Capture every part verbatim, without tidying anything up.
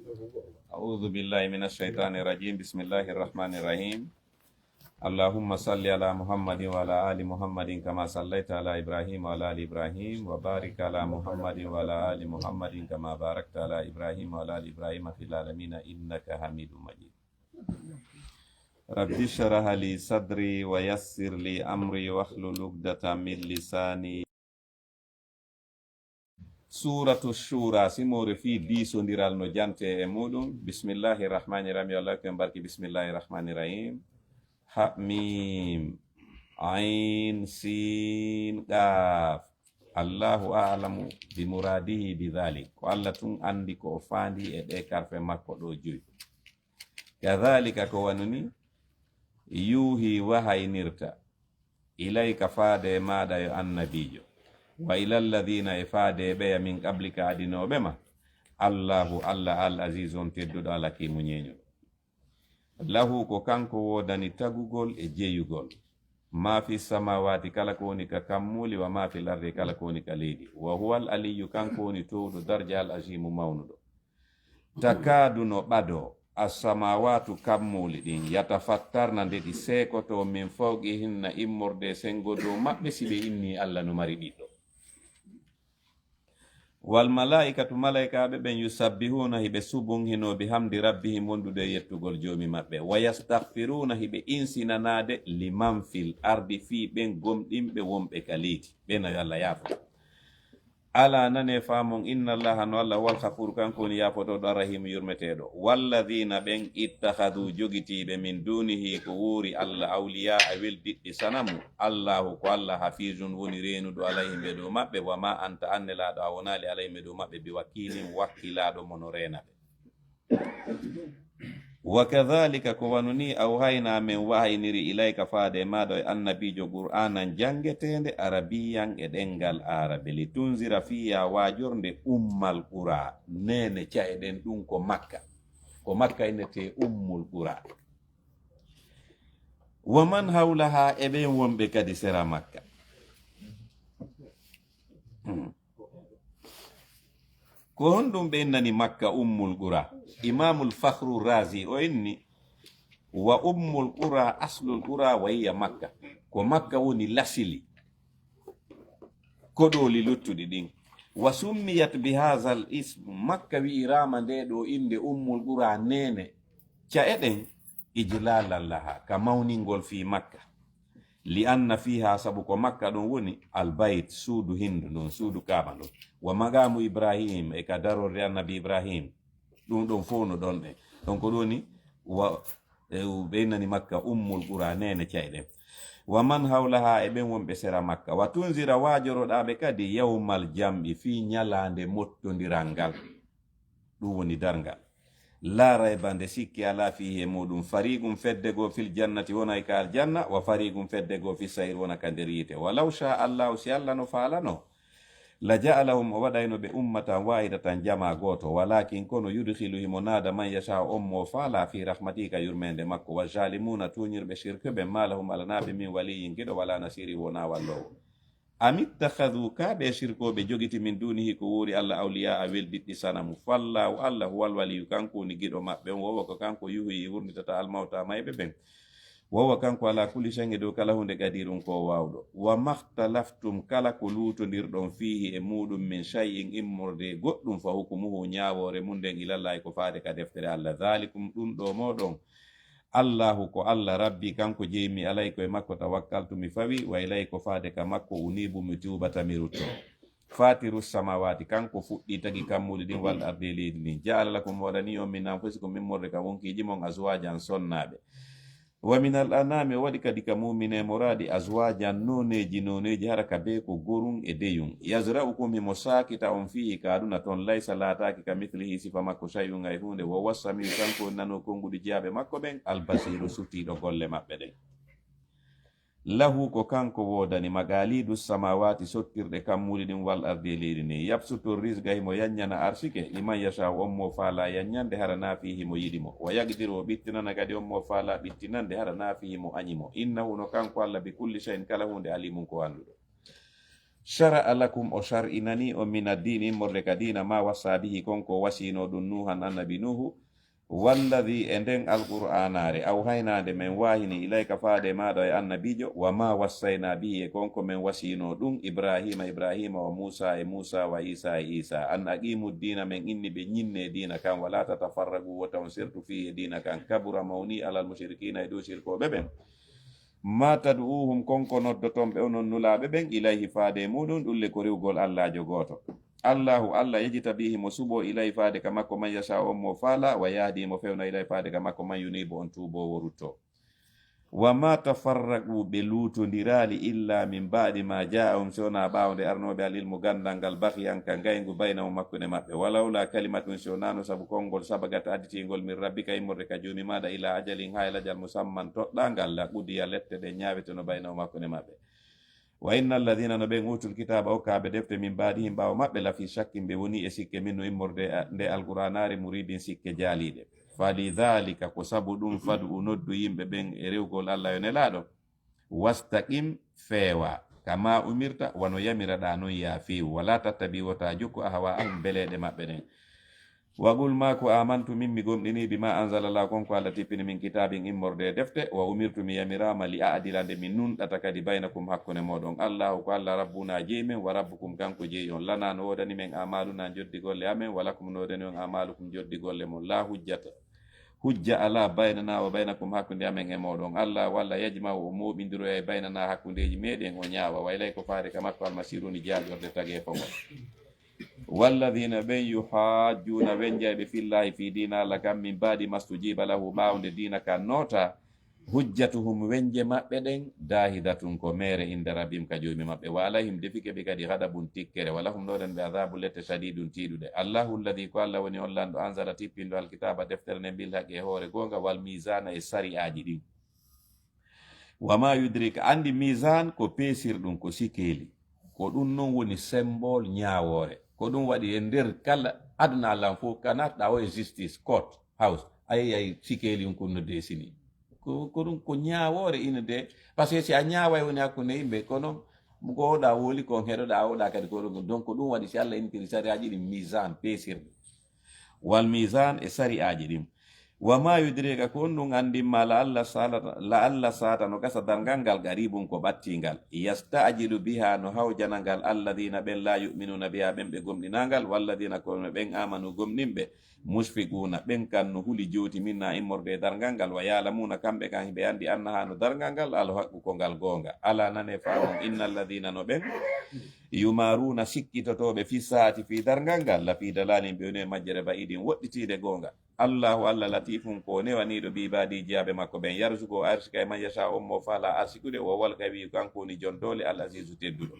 أعوذ بالله من الشيطان الرجيم. بسم الله الرحمن الرحيم. اللهم صل على محمد وعلى آل محمد كما صليت على إبراهيم وعلى آل إبراهيم وبارك على محمد وعلى آل محمد كما باركت على إبراهيم وعلى آل إبراهيم في العالمين إنك حميد مجيد. رب اشرح لي صدري ويسر لي أمري واحلل عقدة من لساني. Suuratu Shuura, simoore fii diisondiral no jantee e muuɗum. Bismillaahi Rahmaani Rahiim. Yo Allah ko en barki. Bismillaahi Rahmaani Rahiim. Ha, miim, ayn, siin, qaaf. Allaahu a'lamu bi muraadihi bi dhaalik. Ko Allah tun anndi ko o faandi e ɗee karfe makko ɗoo joyi. Kadhaalika, ko wano nii, yuuhi, wahaynirta, ilayka, faade e maaɗa, yo annabiijo, wa ilal ladhiina, e faade e ɓeya, min qablika, adinooɓe ma, Allaahu, Alla, al aziizu, on tedduɗo, al hakiimu, ñeeñuɗo. Lahu, ko kanko woodani tagugol e jeyugol, maa fi samaawaati, kala ko woni ka kammuuli, wa maa fil ardi, kala ko woni ka leydi. Wa huwal aliyyu, kanko woni toowɗo darja, al aziimu, mawnuɗo. Takaadu, no ɓadoo, assamaawaatu, kammuuli ɗin, yatafattarna, nde ɗi seekotoo, min fawqihinna, immorde e senngo dow maɓɓe, si ɓe innii Alla no mari ɓiɗɗo. Wal malaa'ikatu, malaa'ikaaɓe ɓen, yusabbihuuna, hiɓe subunhinoo, bihamdi rabbihim, wondude e yettugol Joomi maɓɓe, wa yastagfiruuna, hiɓe insinanaade, liman fil ardi, fii ɓen gomɗinɓe wonɓe ka leydi, ɓe no yo Alla yaafo. Alaa, nanee, faamon, inna Allaaha, no Alla, huwal ghafuuru, kanko woni yaafotooɗo, arrahiimu, yurmeteeɗo. Walladhiina, ɓen, ittakhadhuu, jogitiiɓe, min duunihi, ko woori Alla, awliyaa, weldiɗɗi sanamu. Allaahu, ko Alla, hafiizun, woni reenuɗo, alayhim, e dow maɓɓe. Wa maa anta, an Nelaaɗo, a wonaali, alayhim, e dow maɓɓe, bi wakiilin, wakkilaaɗo mo no reena ɓe. Wa kadhaalika, ko wano nii, awhaynaa, men wahayniri, ilayka, faade e maaɗa, yo annabiijo, qur'aanan, janngeteende, arabiyyan, e ɗemngal aarabe, litunzira, fii yo a waajor nde, ummal quraa, neene ca'e ɗen, ɗum ko Makka. Ko Makka innetee ummul quraa. Wa man hawlahaa, e ɓen wonɓe kadi sera Makka. Hmm. Ko honɗum ɓe innani Makka Ummul Qura? Imaamul Fakhru Razi o inni, wa Ummul Qura, Aslul Qura, wa hiya Makka. Ko Makka woni lasili koɗooli luttuɗi ɗin. Wa summiyat bi hazal ism, Makka wi'iraama nde ɗo innde Ummul Qura, neene ca'e ɗen, ijlalan laha, ka mawningol fii Makka. Li anna fiha, sabu ko Makka ɗon woni, albayt, suudu Hindu ndun, suudu Kaaba ndun, wa maqamu Ibrahim, e ka darorde Annabi Ibrahim, ɗum ɗon fow no ɗon ɗen. Ɗon ko ɗum woni, wa, e, ɓe innani Makka Ummul Qura, neene ca'e ɗen. Wa man hawlaha, e ɓen wonɓe sera Makka. Wa tunzira, waajoroɗaa ɓe kadi, yawmal jam'i, fii ñalaande mottondiral ngal. Ɗum woni darngal. La rayba, nde sikki alaa, fiihi, e muɗum, fariqun, fedde goo, fil jannati, wonay ka aljanna, wa fariqun, fedde goo, fi sa'ir, wona ka nder yiite. Walaw sha Allahu, si Alla no faalano, la ja'alahum, o waɗayno ɓe ummatan wahidatan, jamaa gooto, walakin, kono, yudkhilu, himo naada, man yasha, on mo faala, fi rahmatihi, ka yurmeende makko, wa zalimuna, tuuñirɓe shirk ɓen, ma lahum, alanaa ɓe, min waliyyin, giɗo, wala nasiri, wonaa walloowo. Am ittakhadhu, kaa ɓee shirkooɓe jogiti, min dunihi, ko woori Alla, awliyaa, weldiɗɗi sanamu. Fallahu, Alla, huwal waliyyu, kanko woni giɗo maɓɓe on, wa huwa, ko kanko, yuhyi, wurnitata, almawta, mayɓe ɓen. Wa huwa, kanko, ala kulli shay'in, e dow kala huunde, qadirun, ko o waawɗo. Wa makhtalaftum, kala ko luutondirɗon, fiihi, e muuɗum, min shay'in, immorde e goɗɗum, fa hukmuhu, ñaawoore mum nden, ilallahi, ko faade ka deftere Alla. Dhalikum, ɗum ɗo mooɗon, Allahu ko Alla, Rabbi, kanko jeyi-mi, alayhi ko e makko tawakkaltu mi fawi, wa ilayhi ko faade ka makko unibu mi tuubata mi ruttoo. Fatiru samawati, kanko fuɗɗi tagi kammuuli ɗin, wal ardi e leydi ndin. Ja'ala lakum, o waɗani on, min anfusikum, immorde ka wonkiiji mon, azwajan sonnaaɓe. Wa minal an'ami, o waɗi kadi ka muumine muraaɗi, azwajan nooneeji nooneeji, hara ka bee ko gorun e deyun. Yazra'ukum, himo saakita on, fiihi ka aduna ton, laysa laataaki ka mithlihi sifa makko, shay'un hay huunde, wa huwa samiu, kanko woni nanoo konnguɗi jiyaaɓe makko ɓen, al basiru, sutiiɗo golle maɓɓe ɗen. Lahu, ko kanko woodani, maqalidu samawati, sottirɗe kammuuli ɗin, wal ardi e leydi ndin. Yabsutu rizqa, himo yanñana arsike, liman yasha'u, on mo faalaa yanñande, hara naafii himo yiɗi mo. Wa yaqdiru, o ɓittinana kadi on mo faalaa ɓittinande, hara naafii himo añi mo. Innahu, no kanko Alla, bi kulli shay'in, kala huunde, alimun, ko annduɗo. Shara'a lakum, o shar'inani on, min addiini, immorde ka diina, ma wassa bihi, kon ko wasiino ɗum Nuuhan, annabi Nuuhu, walladi, e nden Alqur'aanaare, awhaynaa, nde men waahini, ilayka, faade e maaɗa, e annabiijo, wa ma wassaynaa bihi, e kon ko men wasiino ɗum Ibraahiima, Ibraahiima, wa Muusaa, e Muusaa, wa Iisaa, e Iisaa, an aqiimu diina, men inni ɓe ñinne diina kan, wala tatafarraqu, wota on sertu, fii, e diina kan, kabura, mawni, alal mushrikiina, e dow sirkooɓe ɓen. Ma tad'uuhum, kon ko noddoton ɓe onon nulaaɓe ɓen, ilayhi, faade e muɗum, ɗum le ko rewgol Allaajo gooto. Allaahu Alla, yajtabii, himo suɓoo, ilayhi, faade ka makko, man yashaa'u, on mo faalaa, wa yahdii, himo fewna, ilayhi, faade ka makko, man yuniibu, on tuuboowo ruttoo. Wa ma tafarraqu, ɓe luutondiraali, illa min ba'di ma jaa'ahum, si wonaa ɓaawo nde arnoo ɓe al ilmu, ganndal ngal, baghyan, ka ngayngu, baynahum, hakkunde maɓɓe. Walawlaa kalimatun, si wonaano sabu konngol, sabagat, additiingol, min rabbika, immorde ka Joomi maaɗa, ilaa ajalin, haa e lajal, musamman, toɗɗaangal, la qudiya, lette ɗen ñaaweteno, baynahum, hakkunde maɓɓe. Wa inna alladhina, no ɓen uutul kitaaba, okkaaɓe defte, min ba'dihim, ɓaawo maɓɓe, la fii shakkin, ɓe woni e sikke, minhu, immorde a-, nde Alqur'aanaare, muriibin, sikke jaaliiɗe. Falidhalika, ko sabu ɗum, fad'u, noddu yimɓe ɓen e rewgol Alla yo Nelaaɗo. Wastaqim, feewa, kama umirta, wano yamiraɗaa non, yaa feewu. Wala tattabi, wota jokku, ahwaa'ahum, beleeɗe maɓɓe ɗen. Wa qul, maaku, amantu, min mi gomɗinii, bima anzalallahu, kon ko Alla tippini, min kitaabin, immorde e defte, wa umirtu, mi yamiraama, li a'dila, nde mi nunɗata kadi, baynakum, hakkunde mooɗon. Allahu ko Alla, rabbuna, jeyi men, wa rabbukum, kanko jeyi on. Lana, no woodani men, amaluna, njoddi golle amen, wa lakum, no woodani on, amalukum, njoddi golle mon. La hujjata, hujja alaa, baynana wa baynakum, hakkunde amen e mooɗon. Allahu Alla, yajma'u, o mooɓindiroyay, baynana, hakkundeeji meɗen, o ñaawa. Wa ilayhi, ko faade ka makko, almasiiru, woni jaaƴorde tageefo ngon. Walladhina, ɓen, yuhajjuna, wenjayɓe, fillahi, fii diina Alla kan, min ba'di mastujiba lahu, ɓaawo nde diina kan nootaa, hujjatuhum, wenje maɓɓe ɗen, dahidatun, ko meere, inda rabbihim, ka Joomi maɓɓe, wa alayhim, defike ɓe kadi, ghadabun, tikkere, wa lahum, no woodani ɓe, adhabun, lette, shadidun, tiiɗuɗe. Allahu alladhi, ko Alla woni on Lanɗo, anzala, tippinɗo, alkitaaba, deftere nden, bil haqqi, e hoore goonga, wal mizana, e sari'aaji ɗin. Wa ma yudrika, anndi mizan ko peesirɗum, ko sikeeli. Ko ɗum non woni symbole ñaawoore. Ko ɗum waɗi e nder kala aduna lan fof, ka natɗa o e justice, court house, a yiyay sikeeli on kon no desini. Ko, ko ɗum ko ñaawoore ina de, parce que si a ñaaway woni hakkunde yimɓe, kono ko oɗa woli kon heɗoɗa, oɗa kadi ko ɗum. Donc ko ɗum waɗi si Alla intiri sari'aaji ɗin mizan, peesirɗum. Wal mizan, e sari'aaji ɗin. Wa ma yudrika, ko honɗum anndin ma, la alla salata, la alla sata no gasa darngal ngal, qaribun ko ɓattingal. Yasta'jilu biha, no hawjana ngal, alladhina ɓen, la yu'minuna biha, ɓen ɓe gomɗinaa ngal, walladhina ko ɓen amanu gomɗinɓe, mushfiquna ɓen kan no huli jooti minha immorde e darngal ngal, wa ya'lamuna kamɓe kan hiɓe anndi annaha no darngal ngal, al haqqu ko ngal goonga. Ala nane faamon, inna alladhina no ɓen, yumaruna sikkitotooɓe fi sa'ati fi darngal ngal, la fi dalalin ɓe woni e majjere ba'idin woɗɗitiinde goonga. Allahu Alla latifun ko o newaniiɗo bi ibadi jiyaaɓe makko ɓen, yarzuqu o arsika e man yasha on mo faala arsikude, wa huwal qawiyyu kanko woni jon doole al azizu tedduɗo.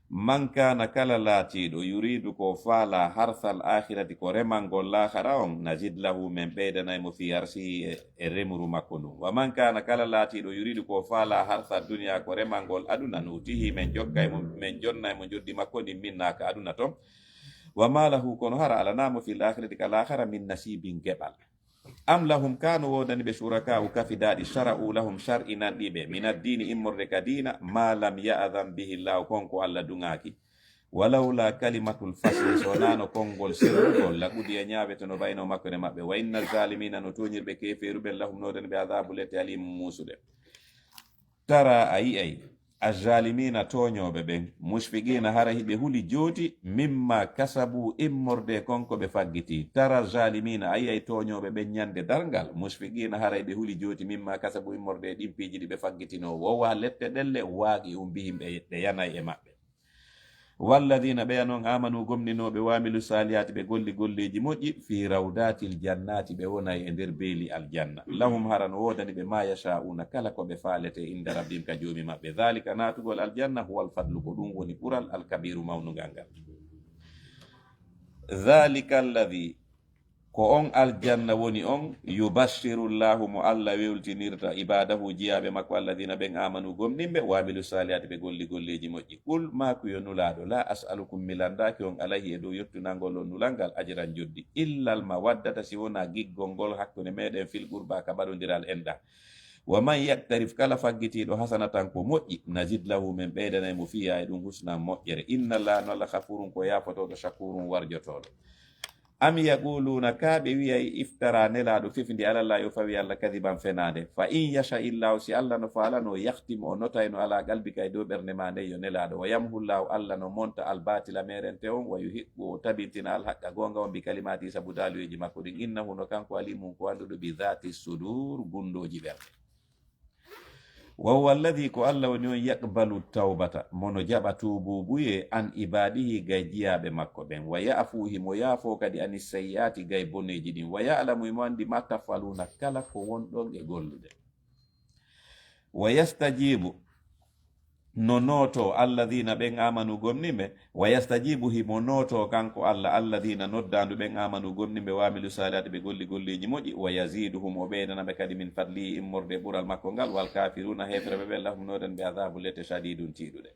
Man kana kala laatiiɗo yuridu ko faala harsal akhirati ko remangol laakhara on, nazid lahu men ɓeydanay mo fi harsihi e, e remuru makko ndun. Wa man kana kala laatiiɗo yuridu ko faala harsa dunya ko remangol aduna nutihi men jokkay mo, men jonnay mo njoddi makko ndin minna ka aduna ton. Wa ma lahu kono hara alanaa mo fil akhirati ka laakhara min nasibin geɓal. Am lahum kano woodani ɓe shuraka'u kafidaaɗi shara'u lahum shar'inanɗi ɓe min addiini immorde ka diina ma lam ya'zan bihi Allahu kon ko Alla duŋaaki. Walawla kalimatul fasli so wonaano konngol serrugol la qudiya ñaaweteno baynahum hakkunde maɓɓe wa inna zalimina no tooñirɓe keefeeru ɓen lahum no woodani ɓe adaabu lette alimu muusude. Tara a yi'ay, azzalimina tooñooɓe ɓen, mushfiqina hara hiɓe huli jooti, mimma kasabu immorde kon ko ɓe faggiti. Tara zalimina a yi'ay tooñooɓe ɓen ñande darngal, mushfiqina hara hiɓe huli jooti, mimma kasabu immorde e ɗin piiji ɗi ɓe faggitino. Wowa lette ɗelle waqi'un bihim ɓe, ɗe yanay e maɓɓe. Walladina ɓeya non amanu gomɗinooɓe wa amilu salihaati ɓe golli golleeji moƴƴi fi rawdatil jannati ɓe wonay e nder beeli aljanna lahum hara no woodani ɓe ma yasha'una kala ko ɓe faalete inda rabbihim ka joomi maɓɓe dhalika naatugol aljanna huwal fadlu ko ɗum woni ɓural alkabiru mawnungal ngal dhalika alladhi Ko on aljanna woni on, yubashshiru Llahu mo Alla wewltinirta, ibadahu jiyaaɓe makko, alladhina ɓen amanu gomɗinɓe, wa amilu salihati ɓe golli golleeji moƴƴi. Qul maaku yo Nulaaɗo, la as'alukum mi lanndaaki on alayhi e dow yottunangol on nulal ngal ajran njoddi, illa al mawaddata si wonaa giggol ngol hakkunde meɗen fil qurba ka ɓaɗondiral enɗan. Wa man yaktarif, kala faggitiiɗo hasanatan ko moƴƴi, nazid lahu, min ɓeydanay mo fiiha e ɗum husnan moƴƴere. Inna Allaha, no Allah, ghafurun ko yaafotooɗo, shakurun warjotooɗo. Am yaquluna, kaa ɓe wiyay, iftara, nelaaɗo fefindi, ala Allahi, o fawi Allah, kadiban, fenaande. Fa in yasha Illahu, si Allah no faalano, yakhtim, o notayno, ala qalbika, e dow ɓernde ma nden, yo nelaaɗo. Wa yamhu Llahu, Allah no monta, al batila, meerente on, wa yuhiqqu, o tabintina, al haqqa, goonga on, bi kalimati, sabu daaluyeeji makko ɗin. Innahu, no kanko, alimun, ko annduɗo, bi dhati sudur, gundooji ɓerɗe. Wa huwa alladhi, ko Allah woni on, yaqbalu tawbata, mo no jaɓa tuubuubuyee, an ibadihi, gay jiyaaɓe makko ɓen, wa ya'fu, himo yaafoo kadi, ani sayyi'aati, gay boneeji ɗin, wa ya'lamu, himo anndi, ma taf'aluuna, kala ko wonɗon e gollude. Wa yastajibu, no nootoo, alladhina, ɓen, amanu, gomɗimɓe, Wa yastajibu, himo nootoo kanko Allah, alladhina, noddaandu ɓen, amanu, gomɗimɓe, wa amilu salihati, ɓe golli golleeji moƴƴi, wa yaziduhum, o ɓeydana ɓe kadi, min fadlihi, immorde e ɓural makko ngal, wal kafiruna, heeferɓe ɓe, lahum, no ɗon ɓe, adhabu, lette, shadidun, tiiɗuɗe.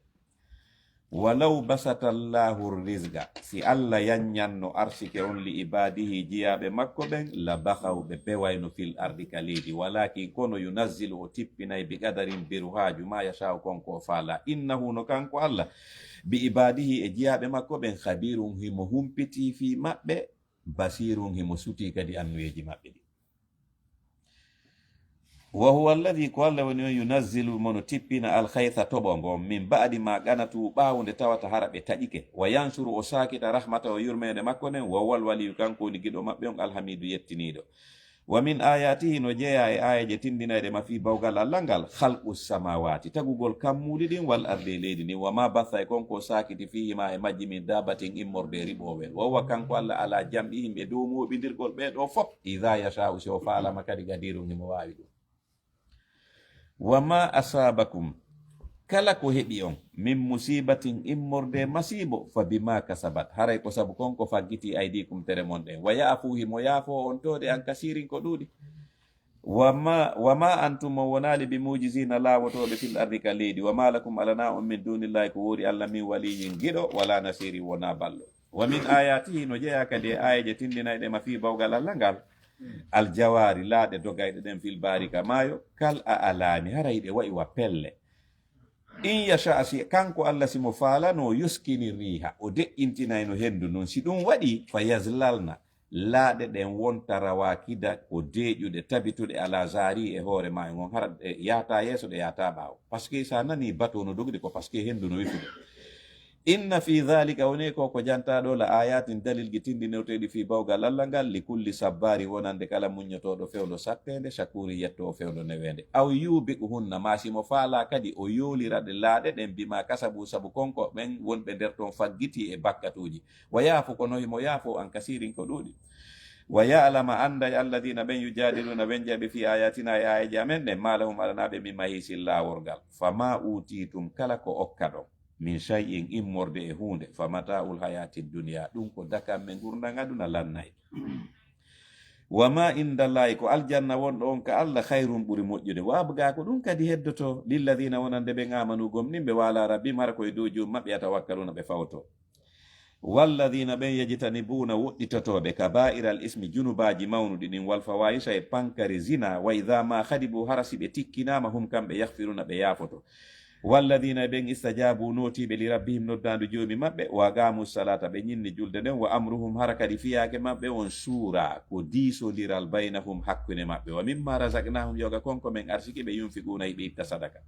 Walaw basata Allahu rizqa, si Allah yanyanno arsike on, li ibadihi, jiyaaɓe makko ɓen, la baghaw, ɓe bewayno, fil ardi, ka leydi, walakin, kono, yunazzilu, o tippinay, bi qadarin, beru haaju, ma yasha'u, kon ko o faala, innahu, no kanko Allah, bi ibadihi, e jiyaaɓe makko ɓen, khabirun, himo humpitii fii maɓɓe, basirun, himo sutii kadi annuyeeji maɓɓe ɗin. Wa huwa alladhi, ko Allah woni on, yunazzilu, mo no tippina, al khaytha, toɓo ngon, min ba'di ma qanatu, ɓaawo nde tawata hara ɓe taƴike, wa yanshuru, o saakita, rahmatahu, yurmeende makko nden, wa huwa al waliyu, kanko woni giɗo maɓɓe on, al hamidu, yettiniiɗo. Wa min ayatihi, no jeyaa e aayeeje tindinayɗe ma fii bawgal Allah ngal, khalqu samawati, tagugol kammuuli ɗin, wal ardi, e leydi ndin, wa ma batha, e kon ko saakiti, fihima, e majji, min dabbatin, immorde e riɓoowel. Wa huwa, kanko Allah, ala jam'ihim, e dow mooɓindirgol ɓee ɗoo fof, idha yasha'u, si o faalama kadi, qadirun, himo waawi ɗum. Wa ma asabakum, kala ko heɓi on, min musibatin, immorde masiibo, fa bima kasabat, haray ko sabu kon ko faggiti, aydikum, tere mon ɗen. Wa ya'fu, himo yaafoo on tooɗe, an kasirin, ko ɗuuɗi. Wa ma, wa ma antum, on wonaali, bi mujizina, laawotooɓe, fil ardi, ka leydi. Wa ma lakum, alanaa on, min dunillahi, ko woori Allah, min waliyyin, giɗo, wala nasirin, wonaa ballo. Wa min ayatihi, no jeyaa kadi e aayeeje tindinayɗe ma fii bawgal Allah ngal, al jawari, laaɗe dogayɗe ɗen, fil bahri, ka maayo, kal a'lami, hara hiɗe wa'i wa pelle. In yasha, si kanko Allah, si mo faalano, yuskini riha, o deƴƴintinayno hendu ndun. Si ɗum waɗi, fa yazlalna, laaɗe ɗen wonta, rawakida, ko deeƴuɗe, tabituɗe, ala zahrihi, e hoore maayo ngon, hara ɗe yaata yeeso, ɗe yaata ɓaawo. Parce que sa nani bateau no dogude, ko parce que hendu no wefude. Inna fi dhalika, woni ko, ko jantaa ɗoo, la ayatin, dalilji tindinirteeɗi, fii bawgal Allah ngal, li kulli sabbari, wonande kala muññotooɗo fewndo satteende, shakuri, yettoowo fewndo neweende. Aw yubiquhunna, maa si mo faalaa kadi o yoolira ɗe laaɗe ɗen, bima kasabu, sabu kon ko ɓen wonɓe nder ton faggiti e bakkatuuji. Wa yaafu, kono himo yaafoo, an kasirin, ko ɗuuɗi. Wa ya'lama, annda e alladhina ɓen, yujadiluna, wenjayɓe, fi ayatina, e aayeeje amen ɗen, ma lahum, alanaa ɓe, min mahisin, laaworgal. Fama utitum, kala ko okkaɗon, min shay'in, immorde e huunde, fa mata'ul hayatid dunya, ɗum ko dakamme ngurndan aduna lannay. Wa ma indallahi, ko aljanna wonɗo on ka Allah, khayrun, ɓuri moƴƴude, wa abqa, ko ɗum kadi heddoto, lilladhina, wonande ɓen, amanu, gomɗimɓe, wa ala rabbihim, hara ko e dow joom maɓɓe, yatawakkaluna, ɓe fawto. Walladhina, ɓen, yajtanibuna, woɗɗitotooɓe, kaba'ira al ismi, junubaaji mawnuɗi ɗin, wal fawahisha, e pankari zina, wa idha ma khadibu, hara si ɓe tikkinaama, hum, kamɓe, yaghfiruna, ɓe yaafoto. Walladhina, ɓen, istajabu, nootiiɓe, li rabbihim, noddaandu joomi maɓɓe, wa aqamu salata, ɓe ñinni julde nden, wa amruhum, hara kadi fiyaake maɓɓe on, shura, ko diisondiral, baynahum, hakkunde maɓɓe, wa mimma razaqnahum, yoga kon ko men arsiki ɓe, yunfiquna, hiɓe itta sadaka.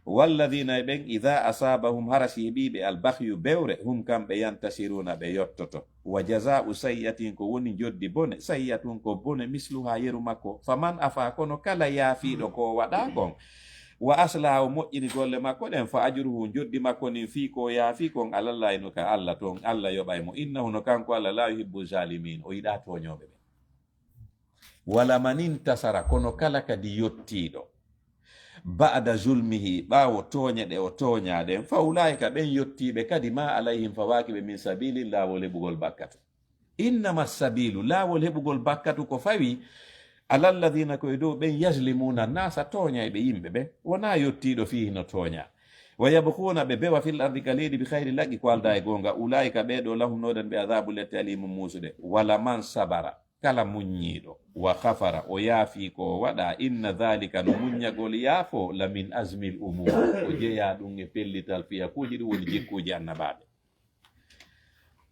Walladhina, e ɓen, idha asabahum, hara si heɓiiɓe, al baghyu, bewre, hum, kamɓe, yantashiruna, ɓe yottoto. Wa jaza'u sayyi'atin, ko woni njoddi bone, sayyi'atun, ko bone, misluha, yeru makko. Faman afa, kono kala yaafiiɗo ko waɗaa kon, wa aslaha, o moƴƴini golle makko ɗen, fa ajruhu, njoddi makko ndin, fii ko yaafi kon, alallahi, no ka Allah ton, Allah yoɓay mo. Innahu, no kanko Allah, la yuhibbu zalimin, o yiɗaa tooñooɓe ɓen. Wala man intasara, kono kala kadi yottiiɗo, ba'da zulmihi, ɓaawo tooñe ɗe o tooñaa ɗen, fa ulaa'ika, ɓen yottiiɓe kadi, ma alayhim, fawaaki ɓe, min sabilin, laawol heɓugol bakkatu. Innama sabilu, laawol heɓugol bakkatu ko fawi, alalladhina, ko e dow ɓen, yazlimuna nasa, tooñayɓe yimɓe ɓen, wonaa yottiiɗo fii hino tooñaa. Wa yabghuna, ɓe bewa, fil ardi, ka leydi, bi khayri laqqi, ko aldaa e goonga, ulaa'ika, ɓee ɗoo, lahum, no ɗon ɓe, adhabu, lette, alimun, muusuɗe. Wala man sabara, kala muññiiɗo, wa ghafara, o yaafii ko o waɗa, inna dhalika, no muññagol yaafo, la min azmil umuur, o jeyaa ɗum e pellital fiyakuuji, ɗum woni jikkuuji annabaaɓe.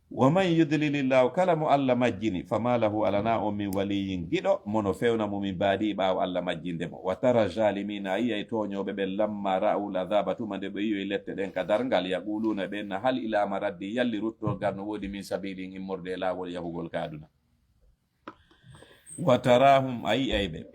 Wa man yudlilillahu, kala mo Allah majjini, fama lahu, alanaa on min waliyyin, giɗo mo no fewna mo, min baadi, ɓaawo Allah majjinde mo. Wa tara zaalimiina, a yi'ay tooñooɓe ɓen, lamma ra'awul azaaba, tuma nde ɓe yi'oyi lette ɗen ka darngal, yaquluuna, ɓe na, hal ilaa maraddi, yalli ruttorgal no woodi, min sabiilin, immorde e laawol yahugol ka aduna. Wa taraahum, a yi'ay ɓe,